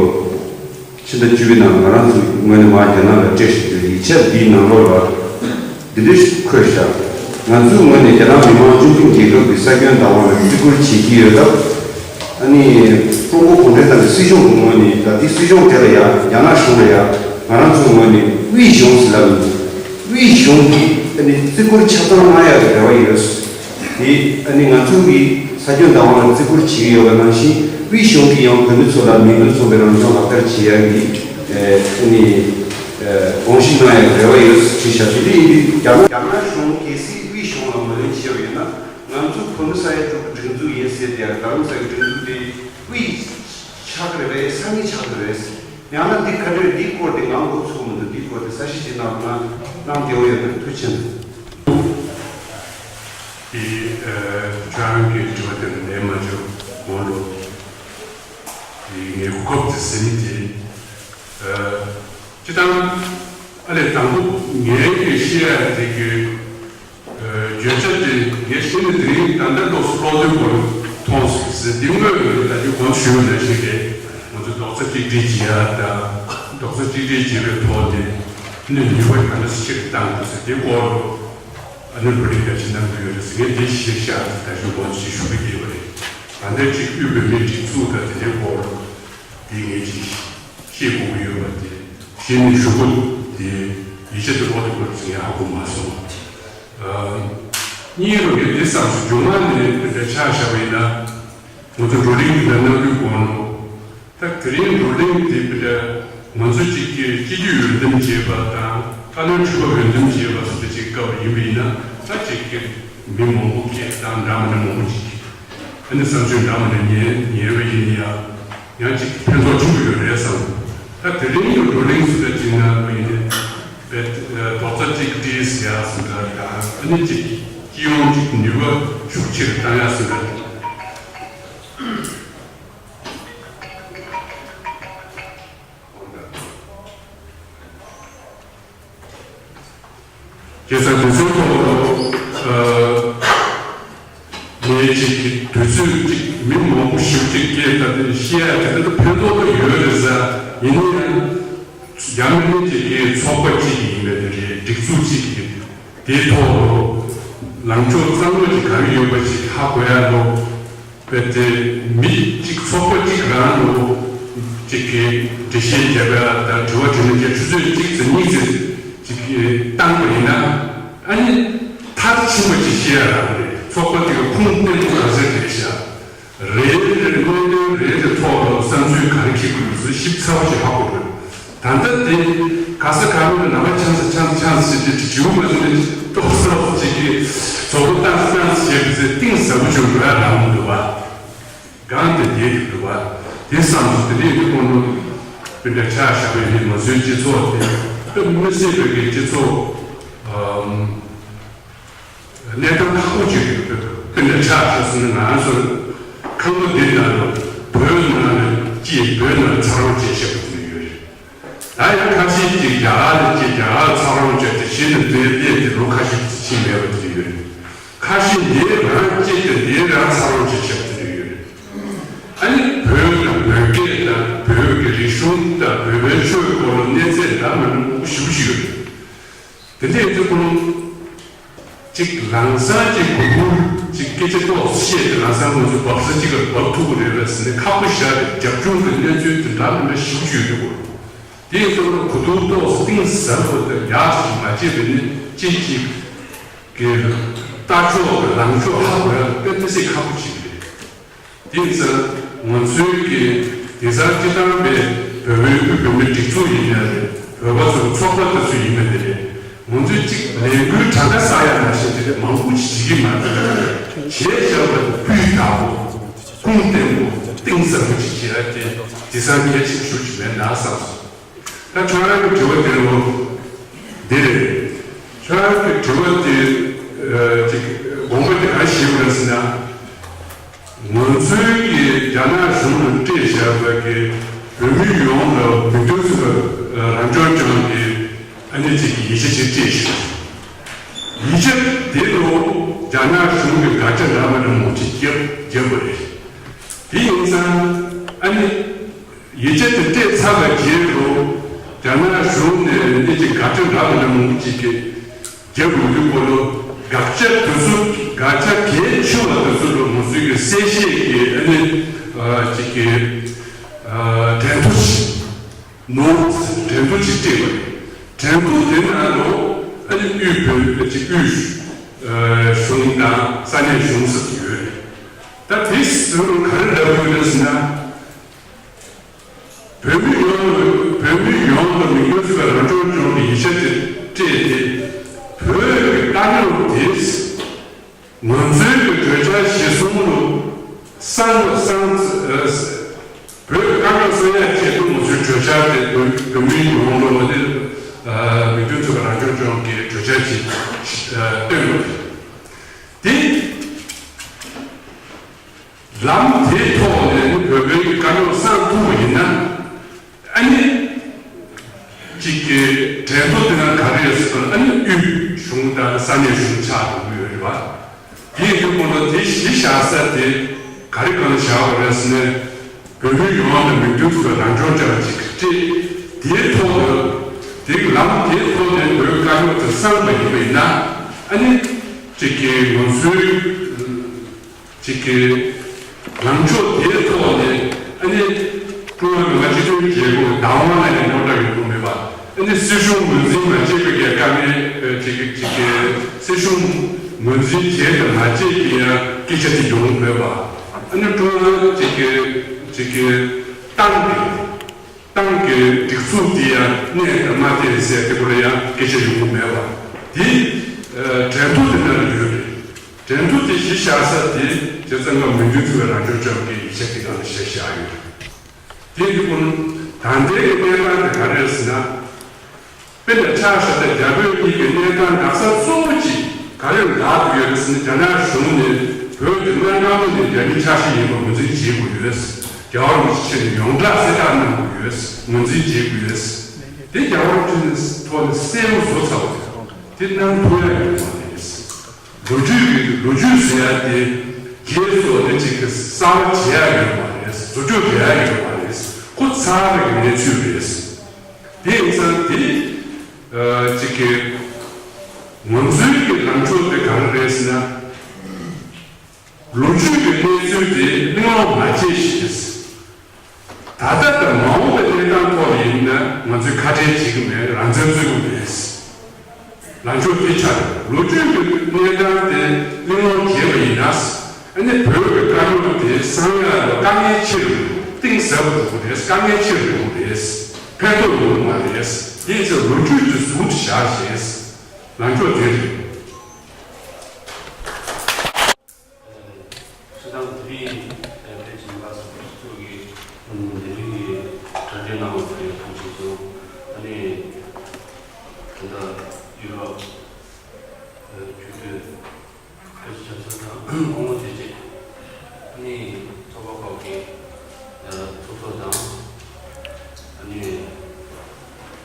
ཕྱི་ཟླ་བཅུ་པའི་ནང་ང་རང་ཚོའི་ངོས་ནས་མར་རྒྱ་ནག་ལ་སྤྲད་བཞག་རྒྱུའི་ཡིག་ཆ་འདིའི་ནང་ལོགས་ལ་འདི་འདྲ་ཞིག་འཁོད་བཞག་ང་ཚོའི་ངོས་ནས་རྒྱ་ནག་མི་དམངས་སྤྱི་མཐུན་རྒྱལ་ཁབ་ཀྱི་ས་ཁྱོན་བདག་དབང་ལ་བརྩི་བཀུར་བྱེད་ཀྱི་ཡོད་སྟབས། ཨ་ནི་ཀྲུང་གོ་གུང་ཁྲན་ཏང་གི་སྲིད་གཞུང་གི་ངོས་ནས། ད་འདི་སྲིད་གཞུང་དེ་ལ་ཡང་རྒྱ་ནག་གཞུང་ལ་ཡང་ང་རང་ཚོའི་ངོས་ནས་དབུས་གཞུང་ཟེར་ལབ་ཡིན། དབུས་གཞུང་གིས་ཨ་ནི་བརྩི་བཀུར་ཆ་ཚང་གནང་ཡག་གི་རེ་བ་ཡོད། དེ་ཨ་ནི་ང་ཚོ་གི་ས་ཁྱོན་བདག་དབང་ལ་བརྩི་བཀུར་བྱེད་ཀྱི་ཡོད་པ་ནང་བཞིན། དབུས་གཞུང་གིས་ཡང་བོད་མི་ཚོ་ལ་མིང་དོན་མཚུངས་པའི་རང་སྐྱོང་ལག་བསྟར་བྱེད་ཡག་གི་ཨ་ནི་དགོངས་བཞེས་གནང་ཡག་རེ་བ་ཡོད་ཅེས་བཤད། དེ་འདྲ་ཡིན་དུས་རྒྱ་ནག་རྒྱ་ནག་གཞུང་གལ་སྲིད་དབུས་གཞུང་ལ་ངོས་ལེན་བྱས་པ་ཡིན་ན། ང་ཚོ་བོད་མི་ས་ཡ་དྲུག་གི་སྒྲིག་འཛུགས་ཡིན་ཟེར་དེ་ཡང་རྡ་རམ་ས་ལའི་སྒྲིག་འཛུགས་དེ་དབུས་ཆགས་ཀྱི་རེད་པས། ས་གནས་ཆགས་ཀྱི་རེད། ཡང་ན་འདི་ག་འདྲ་རེད། འདིའི་སྐོར་དེ་ང་མགོ་ཚོས་མི་འདུག་འདིའི་སྐོར་དེ་གསལ་བཤད་ཅིག་གནང་ན་གནང་བདེ་བོ་ཡོད་པས། ཐུགས་རྗེ་ཆེ། དེ་ཨ་ཁྱོད་རང་གི་དྲི་བ་དེ་ལ་ལན་མ་འཇོག་གོང་ལོ། དེ་ངའི་གོ་སྐབས་དེ་ཟིན་ཏེ། ཨ་སྤྱིར་བཏང་ཨ་ལས་དང་པོ་ངའི་གི་བཤད་ཡ་དེ་གི་ཨ་བརྗོད་བྱ་དེ་ངས་བཤད་ནས་དེ་རིང་ད་ལྟ་ལོགས་སུ་ཀློག་དུས་སྐོར་མཐོང་སོང་ཟེར། དེ་དངོས་ཡོད་ད་ཅི་གོང་ཞུས་པ་ནང་བཞིན་རེད། ང་ཚོས་རྡོག་རྩ་གཅིག་སྒྲིལ་བྱེད་ཡ་དང་། རྡོག་རྩ་གཅིག་སྒྲིལ་བྱེད་པའི་ཐོག་ནས་ནུས་པ་ག་འདྲ་ཞིག་བཏང་དགོས་ཟེར། དེ་སྐོར་ལ་ཨ་ནི་བོད་རིགས་བརྒྱ་ཆ་གནང་གི་ཡོད་རེད་ཟེར། ངས་དེ་གཞིར་བཞག་ད་ཞུ་དགོངས་ཞུ་གི་ཡོད་པ་རེད། ད་ལྟ་ཅིག་དབུས་བོད་མིའི་སྒྲིག་འཛུགས་དང་དེ་འདྲའི་སྐོར་དེ་ངས་ཅིག་ཤེས་དགོས་ཀྱི་ཡོད་པ་དེ་ཤེས་ནས་ཞུ་དགོས་དེ་ཡིད་ཆེས་དེ་ཀློག་དེ་དགོས་ཟེར་ཡག་པོ་མ་སོང་། ཨ་གཉིས་རུ་ངས་དེ་བསམ་སོང་། རྒྱུ་མ་ནས་དེ་འདྲ་ཆ་བཞག་པ་ཡིན་ན། ང་ཚོ་བགྲོ་གླེང་འདི་འདྲ་གནང་དུས་གོང་ལོ། ད་དེ་རིང་བགྲོ་གླེང་འདི་འདྲ་ང་ཚོ་གཅིག་གིས་སྤྱི་འཐུས་འོས་འདེམས་བྱས་པ་དང་། བཀའ་བློན་ཁྲི་པ་འོས་འདེམས་བྱས་པ་སོགས་དེ་གཅིག་སྐབས་ཡིན་པ་ཡིན་ན། ད་གཅིག་གིས་མི་མང་པོ་སྐད་བཏང་། འདྲ་མི་འདྲ་མང་པོ་ཅིག་གིས་ཨ་ནི་བསམ་ཚུལ་འདྲ་མི་འདྲ་ཉན་ཉན་པ་ཡིན་ན་ཡང་ཡང་གཅིག་ཕན་ཐོགས་ཆེན་པོ་ཡོད་རེད་བསམ། ད་དེ་རིང་གི་བགྲོ་གླེང་སུ་ད་ཅིག་ན་བ་ཡིན་ཏེ། རྡོག་རྩ་གཅིག་སྒྲིལ་ཟེར་ཡག་སུ་ད་དང་། ཨ་ནི་གཅིག་སྤྱི་ཡོངས་གཅིག་ནུས་པ་ཤུགས་ཆེ་རུ་བཏང་ཡག་སུ་ད། བྱས་ཙང་དེ་ཚོའི་ཐོག་ལ་ཨ་ངས་ཅིག་གི་དུས་ཚོད་ཅིག་མི་མང་པོ་ཞིག་ཅིག་སྐད་ད་དེ་བཤད་ཡ་དེ་ད་ཕན་ཐོགས་ད་ཡོད་རེད་ཟེར། ཡིན་ན་ཡང་རྒྱ་མི་ནི་ཅིག་གི་ཚོགས་པ་ཅིག་ཡིན་པའི་དེ་རེད། སྒྲིག་འཛུགས་ཅིག་གི་དེའི་ཐོག་ལ་ལངས་ཕྱོགས་རྩ་བ་ཅིག་ག་རེ་ཡོད་པ་ཅིག་ཧ་གོ་ཡ་ལོ། རྦད་དེ་མི་གཅིག་ཚོགས་པ་གཅིག་རང་ལོ་གཅིག་གིས་འགྲེལ་བཤད་བརྒྱབ་ཡ་དང་དྲི་བ་དྲིས་ལན་བརྒྱབ། ཆུ་ཚོད་གཅིག་ཙམ་གཉིས་ཙམ་གཅིག་གིས་བཏང་བ་ཡིན་ན། ཨ་ནི་མཐར་ཕྱིན་པ་ཅིག་བཤད་ཡ་རང་རེད། ཚོགས་པ་དེ་ག་ཁུངས་གཏན་དུ་ག་ཚད་རེད་ཤག་རེ་རེ་དངོས་དོན་རེ་རེ་ཐོག་ལ་བསམ་ཚུལ་ག་རེ་འཁྱེར་དགོས་ཡོད་ཟེར་ཞིབ་ཚགས་པོ་ཞིག་ཧ་གོ་དགོས། ད་ལྟ་དེ་ག་ས་ག་ནས་ནང་ལ་ཆང་ས་ཆང་ས་ཆང་ས་ཞེས་བྱས་ཏེ་བྱིའུ་མ་ཟིན་ནས་ཏོག་ཙམ་ཅིག་གིས་བཟོ་བོ་བཏང་ས་བཏང་ས་བྱས་པ་ཚེ་གཏིང་ཟབ་པོ་བྱུང་འགྲོ་ཡ་རང་མི་འདུག་བ། གང་དེ་བསྡད་ཀྱི་འདུག་བ། དེ་བསམ་སོང་། དེ་འདྲའི་དུས་ཁོང་ཚོ་དཔེ་འདྲ་ཆ་བཞག་པ་ཡིན་ན། ང་ཚོའི་སྤྱི་ཚོགས་དེ་དཔེ་མི་སྲིད་པའི་གི་སྤྱི་ཚོགས་ཨམ་གནས་སྟངས་ཁག་པོ་ཅིག་ཡོད། དཔེ་འདྲ་ཆ་བཞག་སོང་ན། ང་ཚོ་ཁང་པ་འདི་ནང་ལ་བོད་ནང་ལ་སྐྱེས། བོད་ནང་ལ་འཚར་ལོངས་བྱས་བཞག་པ་དེ་ཡོད་རེད། ད་ཡང་ཁ་ཤས་ཅིག་རྒྱ་གར་ལ་སྐྱེས། རྒྱ་གར་འཚར་ལོངས་བྱས་ཏེ་གཞིས་ལ་འཛེགས་ཏེ་ལོ་ཁ་ཤས་ཕྱིན་མེད་པ་དེ་ཡོད་རེད། ཁ་ཤས་འདིར་རང་སྐྱེས་ཏེ་འདིར་རང་འཚར་ལོངས་བྱས་བཞག་པ་དེ་ཡོད་རེད། ཨ་ནི་བོད་དང་བོད་སྐད་དང་བོད་ཀྱི་རིག་གཞུང་དང་བོད་པའི་ཆོས་སྐོར་ལ་གནས་ཚད་འདྲ་མི་འདྲ་མང་པོ་ཞེ་པོ་ཅིག་ཡོད་རེད། དེ་འདྲའི་ཚེ་ཁོང་ཅིག་ལམ་སང་ཅིག་གོ་བུར་ཅིག་སྐད་ཆ་ཏོག་ཙམ་བཤད་དེ་ལམ་སང་ང་ཚོ་འབབ་ས་ཅིག་ལ་འབབ་ཐུབ་ཀྱི་རེད་པས་ཟེར་ནས་ཁག་པོ་བཞག་རེད། རྒྱབ་ལྗོངས་ཀྱི་གནས་ཚུལ་དེ་འདྲ་མི་འདྲ་ཞེ་པོ་ཅིག་ཡོད་འདུག་གོ། དེ་ཡིན་ཙང་གོ་བསྡུར་ཏོག་ཙམ་གཏིང་ཟབ་པོ་དང་ཡག་ཅིག་མ་བྱས་པ་ཡིན་ན་ཅིག་ཅིག་གི་ལྟ་ཕྱོགས་ཀྱི་ལངས་ཕྱོགས་ཧ་གོ་ཡག་དཔེ་མི་སྲིད་ཁག་པོ་ཅིག་རེད། དེ་ཡིན་ཙང་ང་ཚོའི་གི་དེང་སང་སྤྱིར་བཏང་པའི་བོད་པའི་དབུས་བོད་མིའི་སྒྲིག་འཛུགས་ཡིན་ནའི་རེད། བོད་པ་ཚོའི་ཚོགས་པ་དེ་ཚོ་ཡིན་ནའི་རེད། ང་ཚོས་གཅིག་ལས་འགུལ་གྲངས་ཀ་བསགས་ཡག་ནང་བཞིན་དེ་འདྲ་མང་པོ་ཅིག་བྱེད་ཀྱི་མ་རེད། བྱས་བཞག་པ་དེ་སྤུས་དག་པོ། ཁུངས་ལྡན་པོ། གཏིང་ཟབ་པོ་ཅིག་བྱེད་ཡག་དེ་དེང་སང་གལ་ཆེན་པོ་ཞེ་པོ་ཅིག་མེད་ན་བསམ་སོང་། ད་ཁྱོད་རང་གི་དྲི་བ་དེ་ལོ་འདི་རེད། ཁྱོད་རང་གི་དྲི་བ་དེ་ཨ་ཅིག་དགོངས་པ་དེ་ག་རེ་བཞེས་དགོས་རེད་ཟེར་ན། ང་ཚོའི་གི་རྒྱ་ནག་གཞུང་ལ་སྤྲད་བཞག་པ་གི་བོད་མི་ཡོངས་ལ་མིང་དོན་མཚུངས་པ་རང་སྐྱོང་ལྗོངས་ཀྱི་ཨ་ནི་ཅིག་གི་ཡིག་ཆ་ཅིག་སྤྲད་ཤག་ཡིག་ཆ་དེ་ལོ་རྒྱ་ནག་གཞུང་གི་དགག་བྱ་འདྲ་མི་འདྲ་མང་པོ་ཅིག་བརྒྱབ་བརྒྱབ་པ་རེད། དེ་ཡིན་ཙང་ཨ་ནི་ཡིག་ཆ་དེ་སྤྲད་ཚར་བའི་རྗེས་ལོ་རྒྱ་ནག་གཞུང་ནས་ཨ་ནི་ཅིག་དགག་བྱ་འདྲ་མི་འདྲ་མང་པོ་ཅིག་གི་བརྒྱབ་ཡོང་དུས་སྐོར་ལ། དགག་བྱ་དེ་ཚོ་དགག་བྱ་གལ་ཆེ་བ་དེ་ཚོ་ལ་ང་ཚོའི་གི་གསལ་བཤད་ཀྱི་ཨ་ནི་ཨ་ཅིག་གི་ཨ་འགྲན་བསྡུར་ཞིག་ནོར་འགྲན་བསྡུར་ཅིག་སྤྲད་པ་རེད། འགྲན་བསྡུར་དེ་ནང་ལ་ཨ་ནི་དབུས་བོད་ཨ་ཅིག་དབུས་ཨ་གཞུང་དང་ས་གནས་གཞུང་ཟེར་གྱི་ཡོད་རེད། ད་དེ་ཟེར་བ་ག་རེ་ལབ་དགོས་རེད་ཟེར་ན། བོད་མི་ཡོངས་ལ་བོད་མི་ཡོངས་ལ་མིང་དོན་མཚུངས་པའི་རང་སྐྱོང་ལྗོངས་ཀྱི་ཡིག་ཆ་དེ་སྤྲད་དེ། བོད་ཀྱི་དཀའ་རྙོག་དེ་ང་ཚོའི་གི་གྲོས་འཆར་གཞི་གསུམ་ལ་གསང་གསང་བོད་ཀྱི་དཀའ་རྙོག་གསང་ཡག་ཆེད་དུ་ང་ཚོའི་གྲོས་འཆར་དེ་བོད་བོད་མི་ཡོངས་ལ་དེ་མིང་དོན་མཚུངས་པའི་རང་སྐྱོང་ལྗོངས་ཀྱི་གྲོས་འཆར་ཞིག་བཏོན་པ་རེད། དེ། ལམ་དེའི་ཐོག་ནས་ནི་བོད་པའི་དཀའ་རྙོག་སེལ་ཐུབ་པ་ཡིན་ན། ཨ་ནི་གཅིག་གི་འགྲན་བསྡུར་དེ་ནང་ག་རེ་ཡོད་ཟེར་ན། ཨ་ནི་དབུས་གཞུང་དང་ས་གནས་གཞུང་ཆགས་འགྲོ་གི་ཡོད་རེད་པ། དེ་ཡིན་དུས་ཁོང་ཚོ་དེ་གཞི་བཞག་ས་དེ་ག་རེ་སྒང་ལ་བཞག་པ་རེད་ཟེར་ན། བོད་མི་ཡོངས་ལ་མིང་དོན་མཚུངས་པའི་རང་སྐྱོང་ལྗོངས་ཅིག་སྤྲད། དེའི་ཐོག་ཏུ་དེ་ལམ་དེའི་ཐོག་ནས་བོད་དཀའ་རྙོག་དེ་སེལ་བ་ཡིན་པ་ཡིན་ན། ཨ་ནི་གཅིག་གི་ང་ཚོའི་གཅིག་གི་ལངས་ཕྱོགས་དེའི་ཐོག་ནས་ཨ་ནི་ཀྲུང་དབྱང་མི་དམངས་སྤྱི་མཐུན་རྒྱལ་ཁབ་བདག་དབང་ལ་ཡང་རྙོག་དྲ་ཡོང་གི་མེད་པ། ཨ་ནི་སྲིད་གཞུང་ངོས་འཛིན་མ་བྱས་པའི་གི་དཀའ་ངལ་ཨ་གཅིག་གི་གཅིག་གི་སྲིད་གཞུང་ངོས་འཛིན་བྱས་དང་མ་བྱས་ཀྱི་ཡང་སྐད་ཆ་དེ་ཡོང་གི་མེད་པ། ཨ་ནི་ཀྲུང་དབྱང་གཅིག་གི་གཅིག་གི་ཏང་གི་ཏང་གི་སྒྲིག་འཛུགས་དེ་ཡང་གནས་དང་མ་གནས་ཟེར་དེ་སྐོར་ལ་ཡང་སྐད་ཆ་ཡོང་གི་མེད་པ། དེ་ཨ་འགྲན་བསྡུར་དེ་ནང་ལ་ཡོད་རེད། འགྲན་བསྡུར་དེ་གཞི་བཞག་ས་དེ་བྱས་ཙང་ང་མིང་དོན་མཚུངས་པའི་རང་སྐྱོང་ལྗོངས་ཀྱི་ཡིག་ཆ་དེ་ནང་ལ་གཞི་བཞག་ཡོད་རེད། དེ་ཡིན་དུས་ད་ལྟའི་གནས་སྟངས་དེ་ག་རེ་རེད་ཟེར་ན། དཔེར་ན་ཆ་བཞག་ན་རྒྱ་བོད་གཉིས་ཀྱི་གནས་སྟངས་འདྲ་ས་གཙོ་བོ་གཅིག་ག་རེ་འདྲ་ཡོད་རེད་ཟེར་ན། རྒྱ་ནག་གཞུང་ནས་བོད་དེ་གནའ་སྔ་མོ་ནས་རྒྱ་མིའི་ཆ་ཤས་ཡིན་པ་ངོས་འཛིན་བྱེད་དགོས་ཡོད། རྒྱལ་བ་རིན་པོ་ཆེ་ནས་ཡོངས་གྲགས་གསལ་བསྒྲགས་གནང་དགོས་ཡོད། ངོས་འཛིན་བྱེད་དགོས་ཡོད། དེ་རྒྱལ་བ་རིན་པོ་ཆེ་ནས་ཐོག་ནས་གསལ་པོ་བཟོ་ཚར་བ་རེད། དེ་གནང་ཐུབ་ཡ་ཡོད་མ་རེད། ལོ་རྒྱུས་ཀྱི་ལོ་རྒྱུས་ཟེར་ཡ་དེ་རྗེས་སུ་དེ་གཅིག་གི་གསར་པ་བྱེད་ཡ་ཡོད་མ་རེད། བཟོ་བཅོས་རྒྱག་ཡ་ཡོད་མ་རེད། ཁོ་ཚར་བའི་གནས་ཚུལ་རེད། དེ་ཡིན་ཙང་དེ་ཨ་གཅིག་གི་ང་ཚོའི་གི་ལངས་ཕྱོགས་དེ་ག་རེ་རེད་ཟེར་ན། ལོ་རྒྱུས་ཀྱི་གནས་ཚུལ་དེ་གླེང་སློང་མ་བྱེད་ཞེས། ད་ལྟ་དང་མ་འོངས་པའི་གནས་སྟངས་ཐོག་ལ་ཡིན་ན་ང་ཚོས་ཁ་བྲལ་བྱེད་ཀྱི་མེད། རང་བཙན་རྩོད་ཀྱི་མེད། ལངས་ཕྱོགས་དེ་ཆགས་ཡོད། ལོ་རྒྱུས་ཀྱི་གནས་སྟངས་དེ་གླེང་སློང་བྱས་པ་ཡིན་ན། ཨ་ནི་བོད་ཀྱི་དཀའ་རྙོག་དེ་སེལ་ཡ་ལ་དཀའ་ངལ་ཆེ་རུ་གཏིང་ཟབ་རུ་འགྲོ་གི་རེད། དཀའ་ངལ་ཆེ་རུ་འགྲོ་གི་རེད། ཕན་ཐོགས་ཡོང་གི་མ་རེད། དེ་ཚོ་ལོ་རྒྱུས་དེ་ཟུར་དུ་བཞག་བྱས། ལངས་ཕྱོགས་དེ་རེད། སྤྱིར་བཏང་དེ་རིང་ཕལ་ཆེར་ང་ཚོ་ཚོ་གི་ཨུམ་ ཡུ་རོབ་ཆུ་སྟོད་ཕྱོགས་ཆ་ཚང་དང་སྐུ་ངོ་དེ་རྗེས་ནི་ཚོགས་པ་ཁག་གི་ཚོགས་གཙོ་དང་ནི་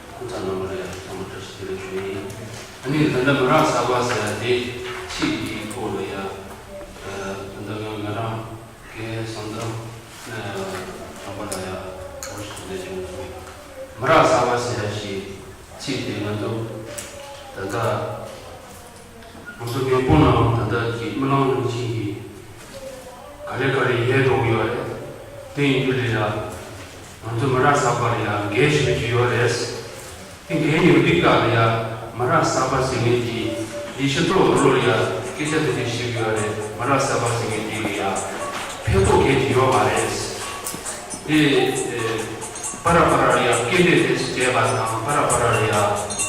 སྐུ་ཚབ་རྣམ་པ་ལ་ཡང་ཚང་མ་བཀྲ་ཤིས་བདེ་ལེགས་ཞུ་ཡིན། ནི་ད་ལྟ་མི་རབས་གསར་པ་ཟེར་ཡ་དེ་ཚིག་དེའི་ཐོག་ལ་ཡང་ད་ལྟ་ང་ང་རང་གི་བསམ་ཚུལ་རྣམ་པ་ལ་ཡང་འོ་ཞིག་ལས་བྱུང་སོང་། མི་རབས་གསར་པ་ཟེར་ཡ་ཞིག་ཚིག་དེ་ང་ཚོ་ད་ལྟ་ང་ཚོ་མི་སྤུན་ནང་ད་ལྟ་གི་རྨི་ལམ་རིན་ཆེན་གྱི་ག་རེ་ག་རེ་ཡལ་འགྲོ་གི་ཡོད་རེད། དེ་ཡིན་དུས་ལ་ཡ་ང་ཚོ་མི་རབས་གསར་པ་ལ་ཡ་འགན་ཞེ་པོ་ཅིག་ཡོད་རེད། དེ་འགན་ཡོད་དུས་སྐབས་ལ་ཡ་མི་རབས་གསར་པ་ཟེར་མཁན་གྱི་འདི་ཤི་ཐོག་ལོ་ལ་ཡ་སྐད་ཆ་དེ་འདྲ་བཤད་གི་ཡོད་རེད། མི་རབས་གསར་པ་ཟེར་མཁན་དེ་ལ་ཡ་ཕན་ཐོགས་གང་ཡང་ཡོད་མ་རེད། དེ་ཨེ་པ་ར་པ་ར་ལ་ཡ་སྐད་འབོད་དེ་ཚོ་བྱས་པ་དང་པ་ར་པ་ར་ལ་ཡ་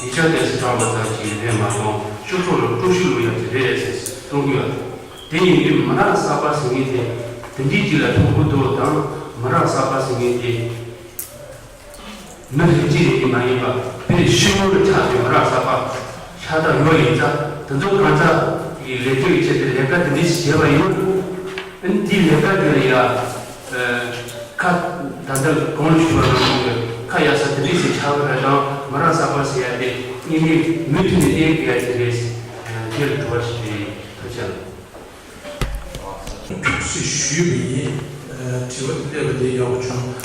ཡིག་ཆ་དེ་ཚོ་བཀྲམ་པ་ཙམ་ཞིག་རེད་མ་གཏོགས་ཤོག་ཁྲོ་ལ་དཀྲུག་ཤིང་བླུག་ཡ་དེ་རེད་ཟེར་གསུང་གི་ཡོད། དེ་ཡིན་དུས་མི་རབས་གསར་པ་ཟེར་མཁན་དེ་དེ་འདྲའི་ཅིག་ལ་ཐུག་གི་འདུག་དང་མི་རབས་གསར་པ་ཟེར་མཁན་དེ་མི་རིགས་གཅིག་རེད་མ་ཡིན་པ་དཔེ་ཤེས་ཡོན་ལ་ཆགས་པའི་མི་རབས་གསར་པ་ཤ་སྟག་ཡོད་ཡིན་ཙང་དེ་ཚོ་གང་ཟག་གི་ལས་དོན་ཆེད་དུ་ལས་ཀ་དེ་འདྲ་ཞིག་བྱས་པ་ཡིན་ན་ཨ་ནི་དེའི་ལས་ཀ་དེ་ལ་ཡ་ཁ་ད་ལྟ་གོང་ལ་ཞུས་པ་ནང་བཞིན་གྱི་ཁ་ཡག་ས་དེ་འདྲ་ཞིག་ཆགས་པ་རེད། དང་མི་རབས་གསར་པ་ཟེར་ཡ་དེ་དངོས་གནས་མུ་མཐུད་ནས་གནས་དགོས་ཡ་དེ་རེད། དེ་ལ་དྲི་བ་ཞིག་རེད། ཐུགས་རྗེ་ཆེ། ཞུས་པ་ཡིན། དྲི་བ་དེ་སླེབས་པ་དེ་ཡག་པོ་བྱུང་།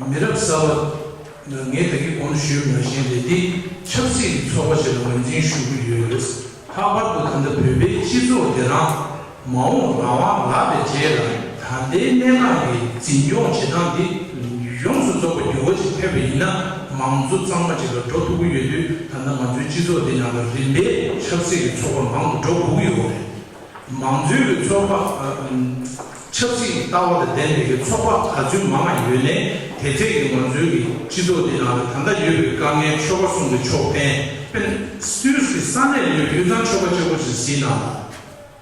མི་རབས་གསར་པ། ངས་ད་གིན་གོང་དུ་ཞུས་པ་ནང་བཞིན་རེད་དེ། ཆབ་སྲིད་ཀྱི་ཚོགས་པ་ཞིག་ལ་ངོས་འཛིན་ཞུ་གི་ཡོད། ལྷག་པར་དུ་ད་ལྟ་བོད་པའི་སྤྱི་ཚོགས་དེ་རང་མ་འོངས་རང་དབང་རག་པའི་རྗེས་ལ་ད་ལྟའི་གནས་སྟངས་ཀྱི་འཛིན་སྐྱོང་བྱེད་སྟངས་འདི་ཡོངས་སུ་རྫོགས་པ་འགྱུར་བ་ཞིག་ཐེབས་པ་ཡིན་ན་མང་གཙོ་གཙང་མ་ཅིག་ལ་འགྲོ་ཐུབ་ཀྱི་ཡོད་དུས་ད་ལྟ་ང་ཚོའི་སྤྱི་ཚོགས་འདི་ནང་ལ་རིམ་པས་ཆབ་སྲིད་ཀྱི་ཚོགས་པ་མང་དུ་འགྲོ་དགོས་ཀྱི་ཡོད་རེད། མང་གཙོའི་གི་ཚོགས་པ། ཨ། ཆབ་སྲིད་ཀྱི་ལྟ་བ་དང་ལྡན་པའི་གི་ཚོགས་པ་ག་ཚོད་མང་ཡོད་ནའི་དེ་ཚད་ཀྱི་ང་ཚོའི་གི་སྤྱི་ཚོགས་འདི་ནང་ལ་ད་ལྟ་ཡོད་པའི་དཀའ་ངལ་ཆོལ་ཁ་གསུམ་གྱི་ཕྱོགས་འཐེན། དཔེར་ན་སུད་སི་གི་ས་གནས་ཡོད་དབུས་གཙང་ཆོལ་ཁ་གཅིག་པོ་ཞིག་གཟིགས་གནང་དང་།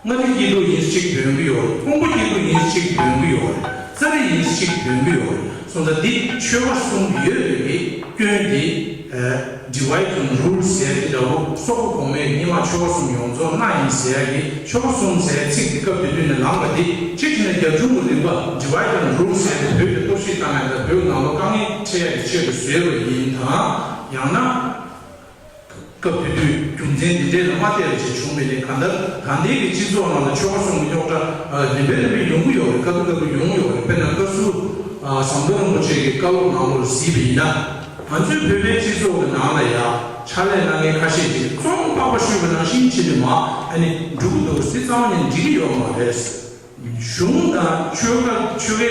མངའ་རིས་སྐྱིད་སྡུག་ཡིན་གཅིག་འདོན་གི་ཡོད་རེད། ཀོང་པོ་སྐྱིད་སྡུག་ཡིན་གཅིག་འདོན་གི་ཡོད་རེད། རྩ་རི་ཡིན་གཅིག་འདོན་གི་ཡོད་རེད། སོང་ཙང་འདི་ཆོལ་ཁ་གསུམ་ཡོད་པའི་གི་སྐྱོན་འདི། ཨ། Divide and Rule ཟེར་གྱི་འདྲ་བོ་སོག་པོ་གོང་མའི་སྔོན་མ་ཆོལ་ཁ་གསུམ་ཡོངས་རྫོགས་མནའ་ཡིན་ཟེར་གྱི་ཆོལ་ཁ་གསུམ་ཟེར་ཚིག་འདི་སྐབས་དེ་དུས་ནས་ལངས་པ་འདི་གཅིག་བྱས་ན་རྒྱ་གཞུང་གི་རིམ་པ་Divide and Rule ཟེར་གྱི་བོད་ཀྱི་གཏོར་བཤིག་བཏང་ཡ་དང་བོད་ནང་ལོགས་དཀའ་ངལ་འཕྲད་ཡ་གི་ཆེད་དུ་བཟོས་པ་ཡིན་དང་། ཡང་ན། སྐབས་དེ་དུས་རྒྱུ་མཚན་འདི་འདྲའི་ལ་མ་བལྟས་པ་ཞིག་བྱུང་བ་ཡིན་ན་གང་ལྟར་ད་ལྟའི་གི་སྤྱི་ཚོགས་ནང་ལ་ཆོལ་ཁ་གསུམ་གྱི་རྙོག་དྲ་རིམ་པས་རིམ་པས་ཡོང་གི་ཡོད་རེད། དཀའ་སྡུག་དཀའ་སྡུག་ཡོང་གི་ཡོད་རེད། དཔེར་ན་བཀའ་ཟུར་ཟམ་གདོང་རིན་པོ་ཆེ་གི་བཀའ་སློབ་ནང་ལོགས་ལ་གཟིགས་པ་ཡིན་ན་ང་ཚོའི་བོད་པའི་སྤྱི་ཚོགས་ཀྱི་ནང་ལ་ཡ་ཕྱག་ལས་གནང་མཁན་ཁ་ཤས་ཀྱིས་རྩོམ་པགས་པ་ཤོད་པ་ནང་བཞིན་བྱས་ནས་མ་ཨ་ནི་འགྲོ་གི་འདུག་ཟེར་རྩ་བ་ནས་འགྲིག་གི་ཡོད་མ་རེད། གཞུང་དང་ཆོལ་ཁ་ཆོལ་ཁའི་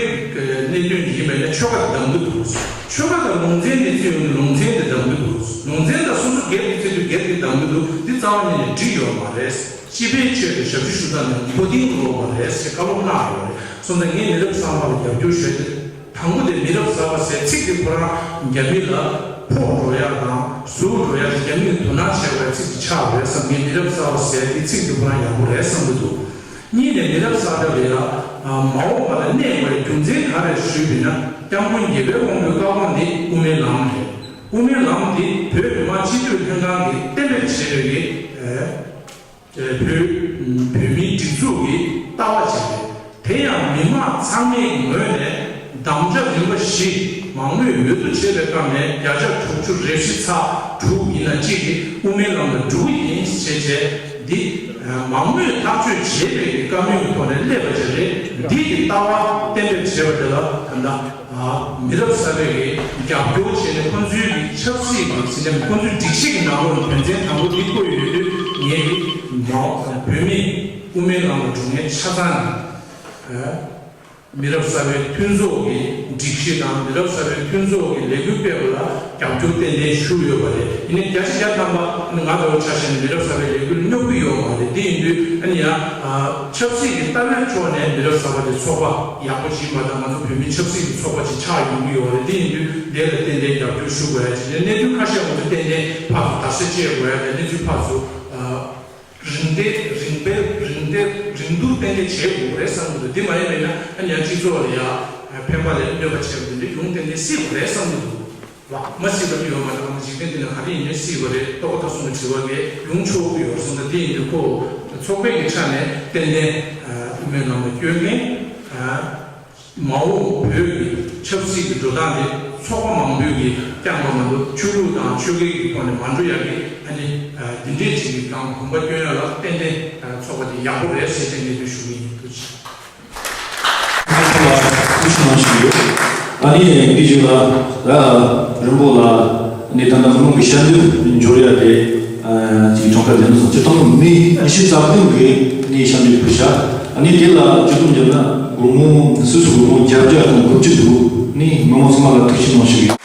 གནད་དོན་ཡིན་པས་ན་ཆོལ་ཁ་བདམས་ཀྱི་འདུག་ཆོལ་ཁ་དང་ལུང་ཚན་དེ་བརྩི་ཡོང་དུས་ལུང་ཚན་དེ་བདམས་ཀྱི་འདུག་ལུང་ཚན་དང་སོ་སོ་སྒེར་དེ་བརྩི་དུས་སྒེར་དེ་བདམས་ཀྱི་འདུག་འདི་རྩ་བ་ཉིད་ནས་འགྲིག་ཡོད་མ་རེད། སྤྱི་པའི་ཆེད་དུ་ཞབས་ཕྱི་ཞུ་སྟངས་ནི་མགོ་རྟིང་དུ་ལོག་པ་རེད་ཟེར་བཀའ་སློབ་གནང་ཡོད་རེད། སོང་ཙང་ངས་མི་རབས་གསར་པ་ལ་རྒྱབ་སྐྱོར་ཞུ་ཡ་དེ་དང་པོ་དེ་མི་རབས་གསར་པ་ཟེར་ཚིག་དེ་ཁོ་རང་རྒྱ་མི་ལ་ཕོག་འགྲོ་ཡ་དང་ཟུག་འགྲོ་ཡ་དེ་རྒྱ་མིས་དོ་སྣང་བྱེད་དགོས་ཡ་ཚིག་ཅིག་ཆགས་རེད་བསམ། ངས་མི་རབས་གསར་པ་ཟེར་དེ་ཚིག་དེ་ཁོ་རང་ཡག་པོ་རེད་བསམ་གྱི་འདུག་གཉིས་ནས་མི་རབས་གསར་པ་ལ་ཡ་མ་འོངས་པ་ལ་གནས་དགོས་རྒྱུ་མཚན་ག་རེ་ཞུས་པ་ཡིན་ན་སྐྱབས་མགོན་རྒྱལ་བའི་དབང་པོའི་བཀའ་དབང་འདི་དབུ་མའི་ལམ་རེད། དབུ་མའི་ལམ་འདི་བོད་མི་མང་སྤྱི་འཐུས་ལྷན་ཁང་གིས་གཏན་འབེབས་བྱས་པའི་གི་བོད་བོད་མིའི་སྒྲིག་འཛུགས་ཀྱི་ལྟ་བ་ཅིག་རེད། དེ་ཡང་མི་མང་ཚང་མའི་ངོས་ནས་དམ་བཅའ་རིམ་པ་བཞི་མང་མོས་འོས་བསྡུ་བྱས་པའི་སྐབས་ནས་བརྒྱ་ཆ་དྲུག་ཅུ་རེ་བཞི་ཚེག་དྲུག་ཡིན་ན་གཅིག་གིས་དབུ་མའི་ལམ་ལ་འགྲོ་གི་ཡིན་ཞེས་བྱས་འདི་མང་མོས་ཐག་གཅོད་བྱས་པའི་བཀའ་མོལ་གྱི་ཐོག་ནས་སླེབས་པ་ཅིག་རེད། འདི་གི་ལྟ་བ་གཏན་འབེབས་བྱས་པ་དེ་ལ་ད་ལྟ་མི་རབས་གསར་པའི་རྒྱབ་སྐྱོར་བྱས་ནས་ཁོང་ཚོའི་གི་ཆབ་སྲིད་ཀྱི་ཟིན་ནས་ཁོང་ཚོའི་སྒྲིག་གཞི་གི་ནང་ལོགས་ལ་དོན་ཚན་དང་པོ་འདི་བཀོད་ཡོད་དུས་ངས་གི་མ་བོད་མིས་དབུ་མའི་ལམ་ལ་འགྲོ་མཁན་ཆ་ཚང་གི་མི་རབས་གསར་པའི་མཐུན་ཚོགས་ཀྱི་སྒྲིག་གཞི་དང་མི་རབས་གསར་པའི་མཐུན་ཚོགས་ཀྱི་ལས་འགུལ་སྤེལ་བ་ལ་རྒྱབ་སྐྱོར་ཏན་ཏན་ཞུས་ཡོད་པ་རེད། ཡིན་ནའི་བརྒྱ་ཆ་བརྒྱ་ཐམ་པ་ང་འདྲ་བོ་ཆ་བཞག་ན་མི་རབས་གསར་པའི་ལས་འགུལ་ལ་སྙོབ་ཀྱི་ཡོད་མ་རེད། དེ་ཡིན་དུས་ཨ་ནི་ཡང་ཆབ་སྲིད་ཀྱི་ལྟ་བའི་ཕྱོགས་ནས་མི་རབས་གསར་པ་དེ་ཚོགས་པ་ཡག་པོ་ཞིག་མ་གཏོགས་ང་ཚོ་བོད་མིའི་ཆབ་སྲིད་ཀྱི་ཚོགས་པ་ཅིག་ཆགས་ཡོང་གི་ཡོད་རེད། དེ་ཡིན་དུས་དེ་ལ་ཏན་ཏན་རྒྱབ་སྐྱོར་ཞུ་དགོས་ཡ་ཅིག་རེད། གནད་དོན་ཁ་ཤས་ང་ཚོ་ཏན་ཏན་ཕར་ཚུར་བརྡར་ཤ་བཅད་དགོས་ཡ་དང་གནས་ཚུལ་ཕར་ཚུར་རིང་བསྡད་རིང་བསྡད་རིང་བསྡད་རིང་བསྡུར་ཏན་ཏན་བྱེད་དགོས་རེད་བསམ་གྱི་འདུག་འདི་མ་ཡིན་པ་ཡིན་ན་ཨ་ནི་ཡང་སྤྱི་ཚོགས་ལ་ཡ་ཕན་པ་ལས་གནོད་པ་ཆེ་བ་དེ་འདྲ་ཡོང་ཏན་ཏན་སྲིད་དགོས་རེད་བསམ་གྱི་འདུག་ལགས། མ་སྲིད་པ་ཡོད་མ་རེད། འཇིག་རྟེན་འདི་ན་ག་རེ་ཡིན་ནའི་སྲིད་པ་རེད། རྟོགས་པ་མཐའ་གསུམ་གྱི་དྲི་བ་ལས་ཡོང་ཆོག་གི་ཡོད་སོང་ཙང་། དེ་ཡིན་དུས་ཁོ་ཚོགས་པའི་གི་ཆ་ནས་ཏན་ཏན་དབུ་མའི་ལམ་ལ་བསྐྱོད་མཁན། མ་འོངས་བོད་ཀྱི་ཆབ་སྲིད་ཀྱི་འགྲོ་སྟངས་དེ་ཚོགས་པ་མང་པོས་ཀྱིས་བསྐྱངས་པ་མ་གཏོགས། ཆོས་ལུགས་དང་ཆོལ་ཁའི་གི་ཐོག་ནས་མ་འགྲོ་ཡག་གི། ཨ་ནི་འདི་འདྲས་ཅིག་གི་སྒང་གོམ་པ་སྐྱོན་ཡག་ལ་ཏན་ཏན་ཚོགས་པ་དེ་ཡག་པོ་རེད་ཟེར་ཏེ་ངས་འདི་ཞུ་གི་ཡིན། ཐུགས་རྗེ་ཆེ། ང་ཚོ་ལ་ཐུགས་རྗེ་གནང་ཞུ་ཡོད། ཨ་ནི་དེ་རྗེས་ལ་ད་རིན་པོ་ལགས་ནས་ད་ལྟ་མི་མང་གི་ཞལ་འདེབས་འབྱོར་ཡ་དེ་ཅིག་གྲངས་ཀ་ལེན་སོང་། སྤྱིར་བཏང་མི་ཉི་ཤུ་རྩ་བདུན་གི་ནས་ཞལ་འདེབས་ཕུལ་ཤག་ཨ་ནི་དེ་ལ་བཅུ་གསུམ་བརྒྱབ་ན་སྒོར་མོ་སུད་སི་སྒོར་མོ་བརྒྱད་བརྒྱ་དང་དགུ་བཅུ་འདུག་ནི་མི་མང་ཚང་མ་ལ་ཐུགས་རྗེ་གནང་ཞུ་ཡོད།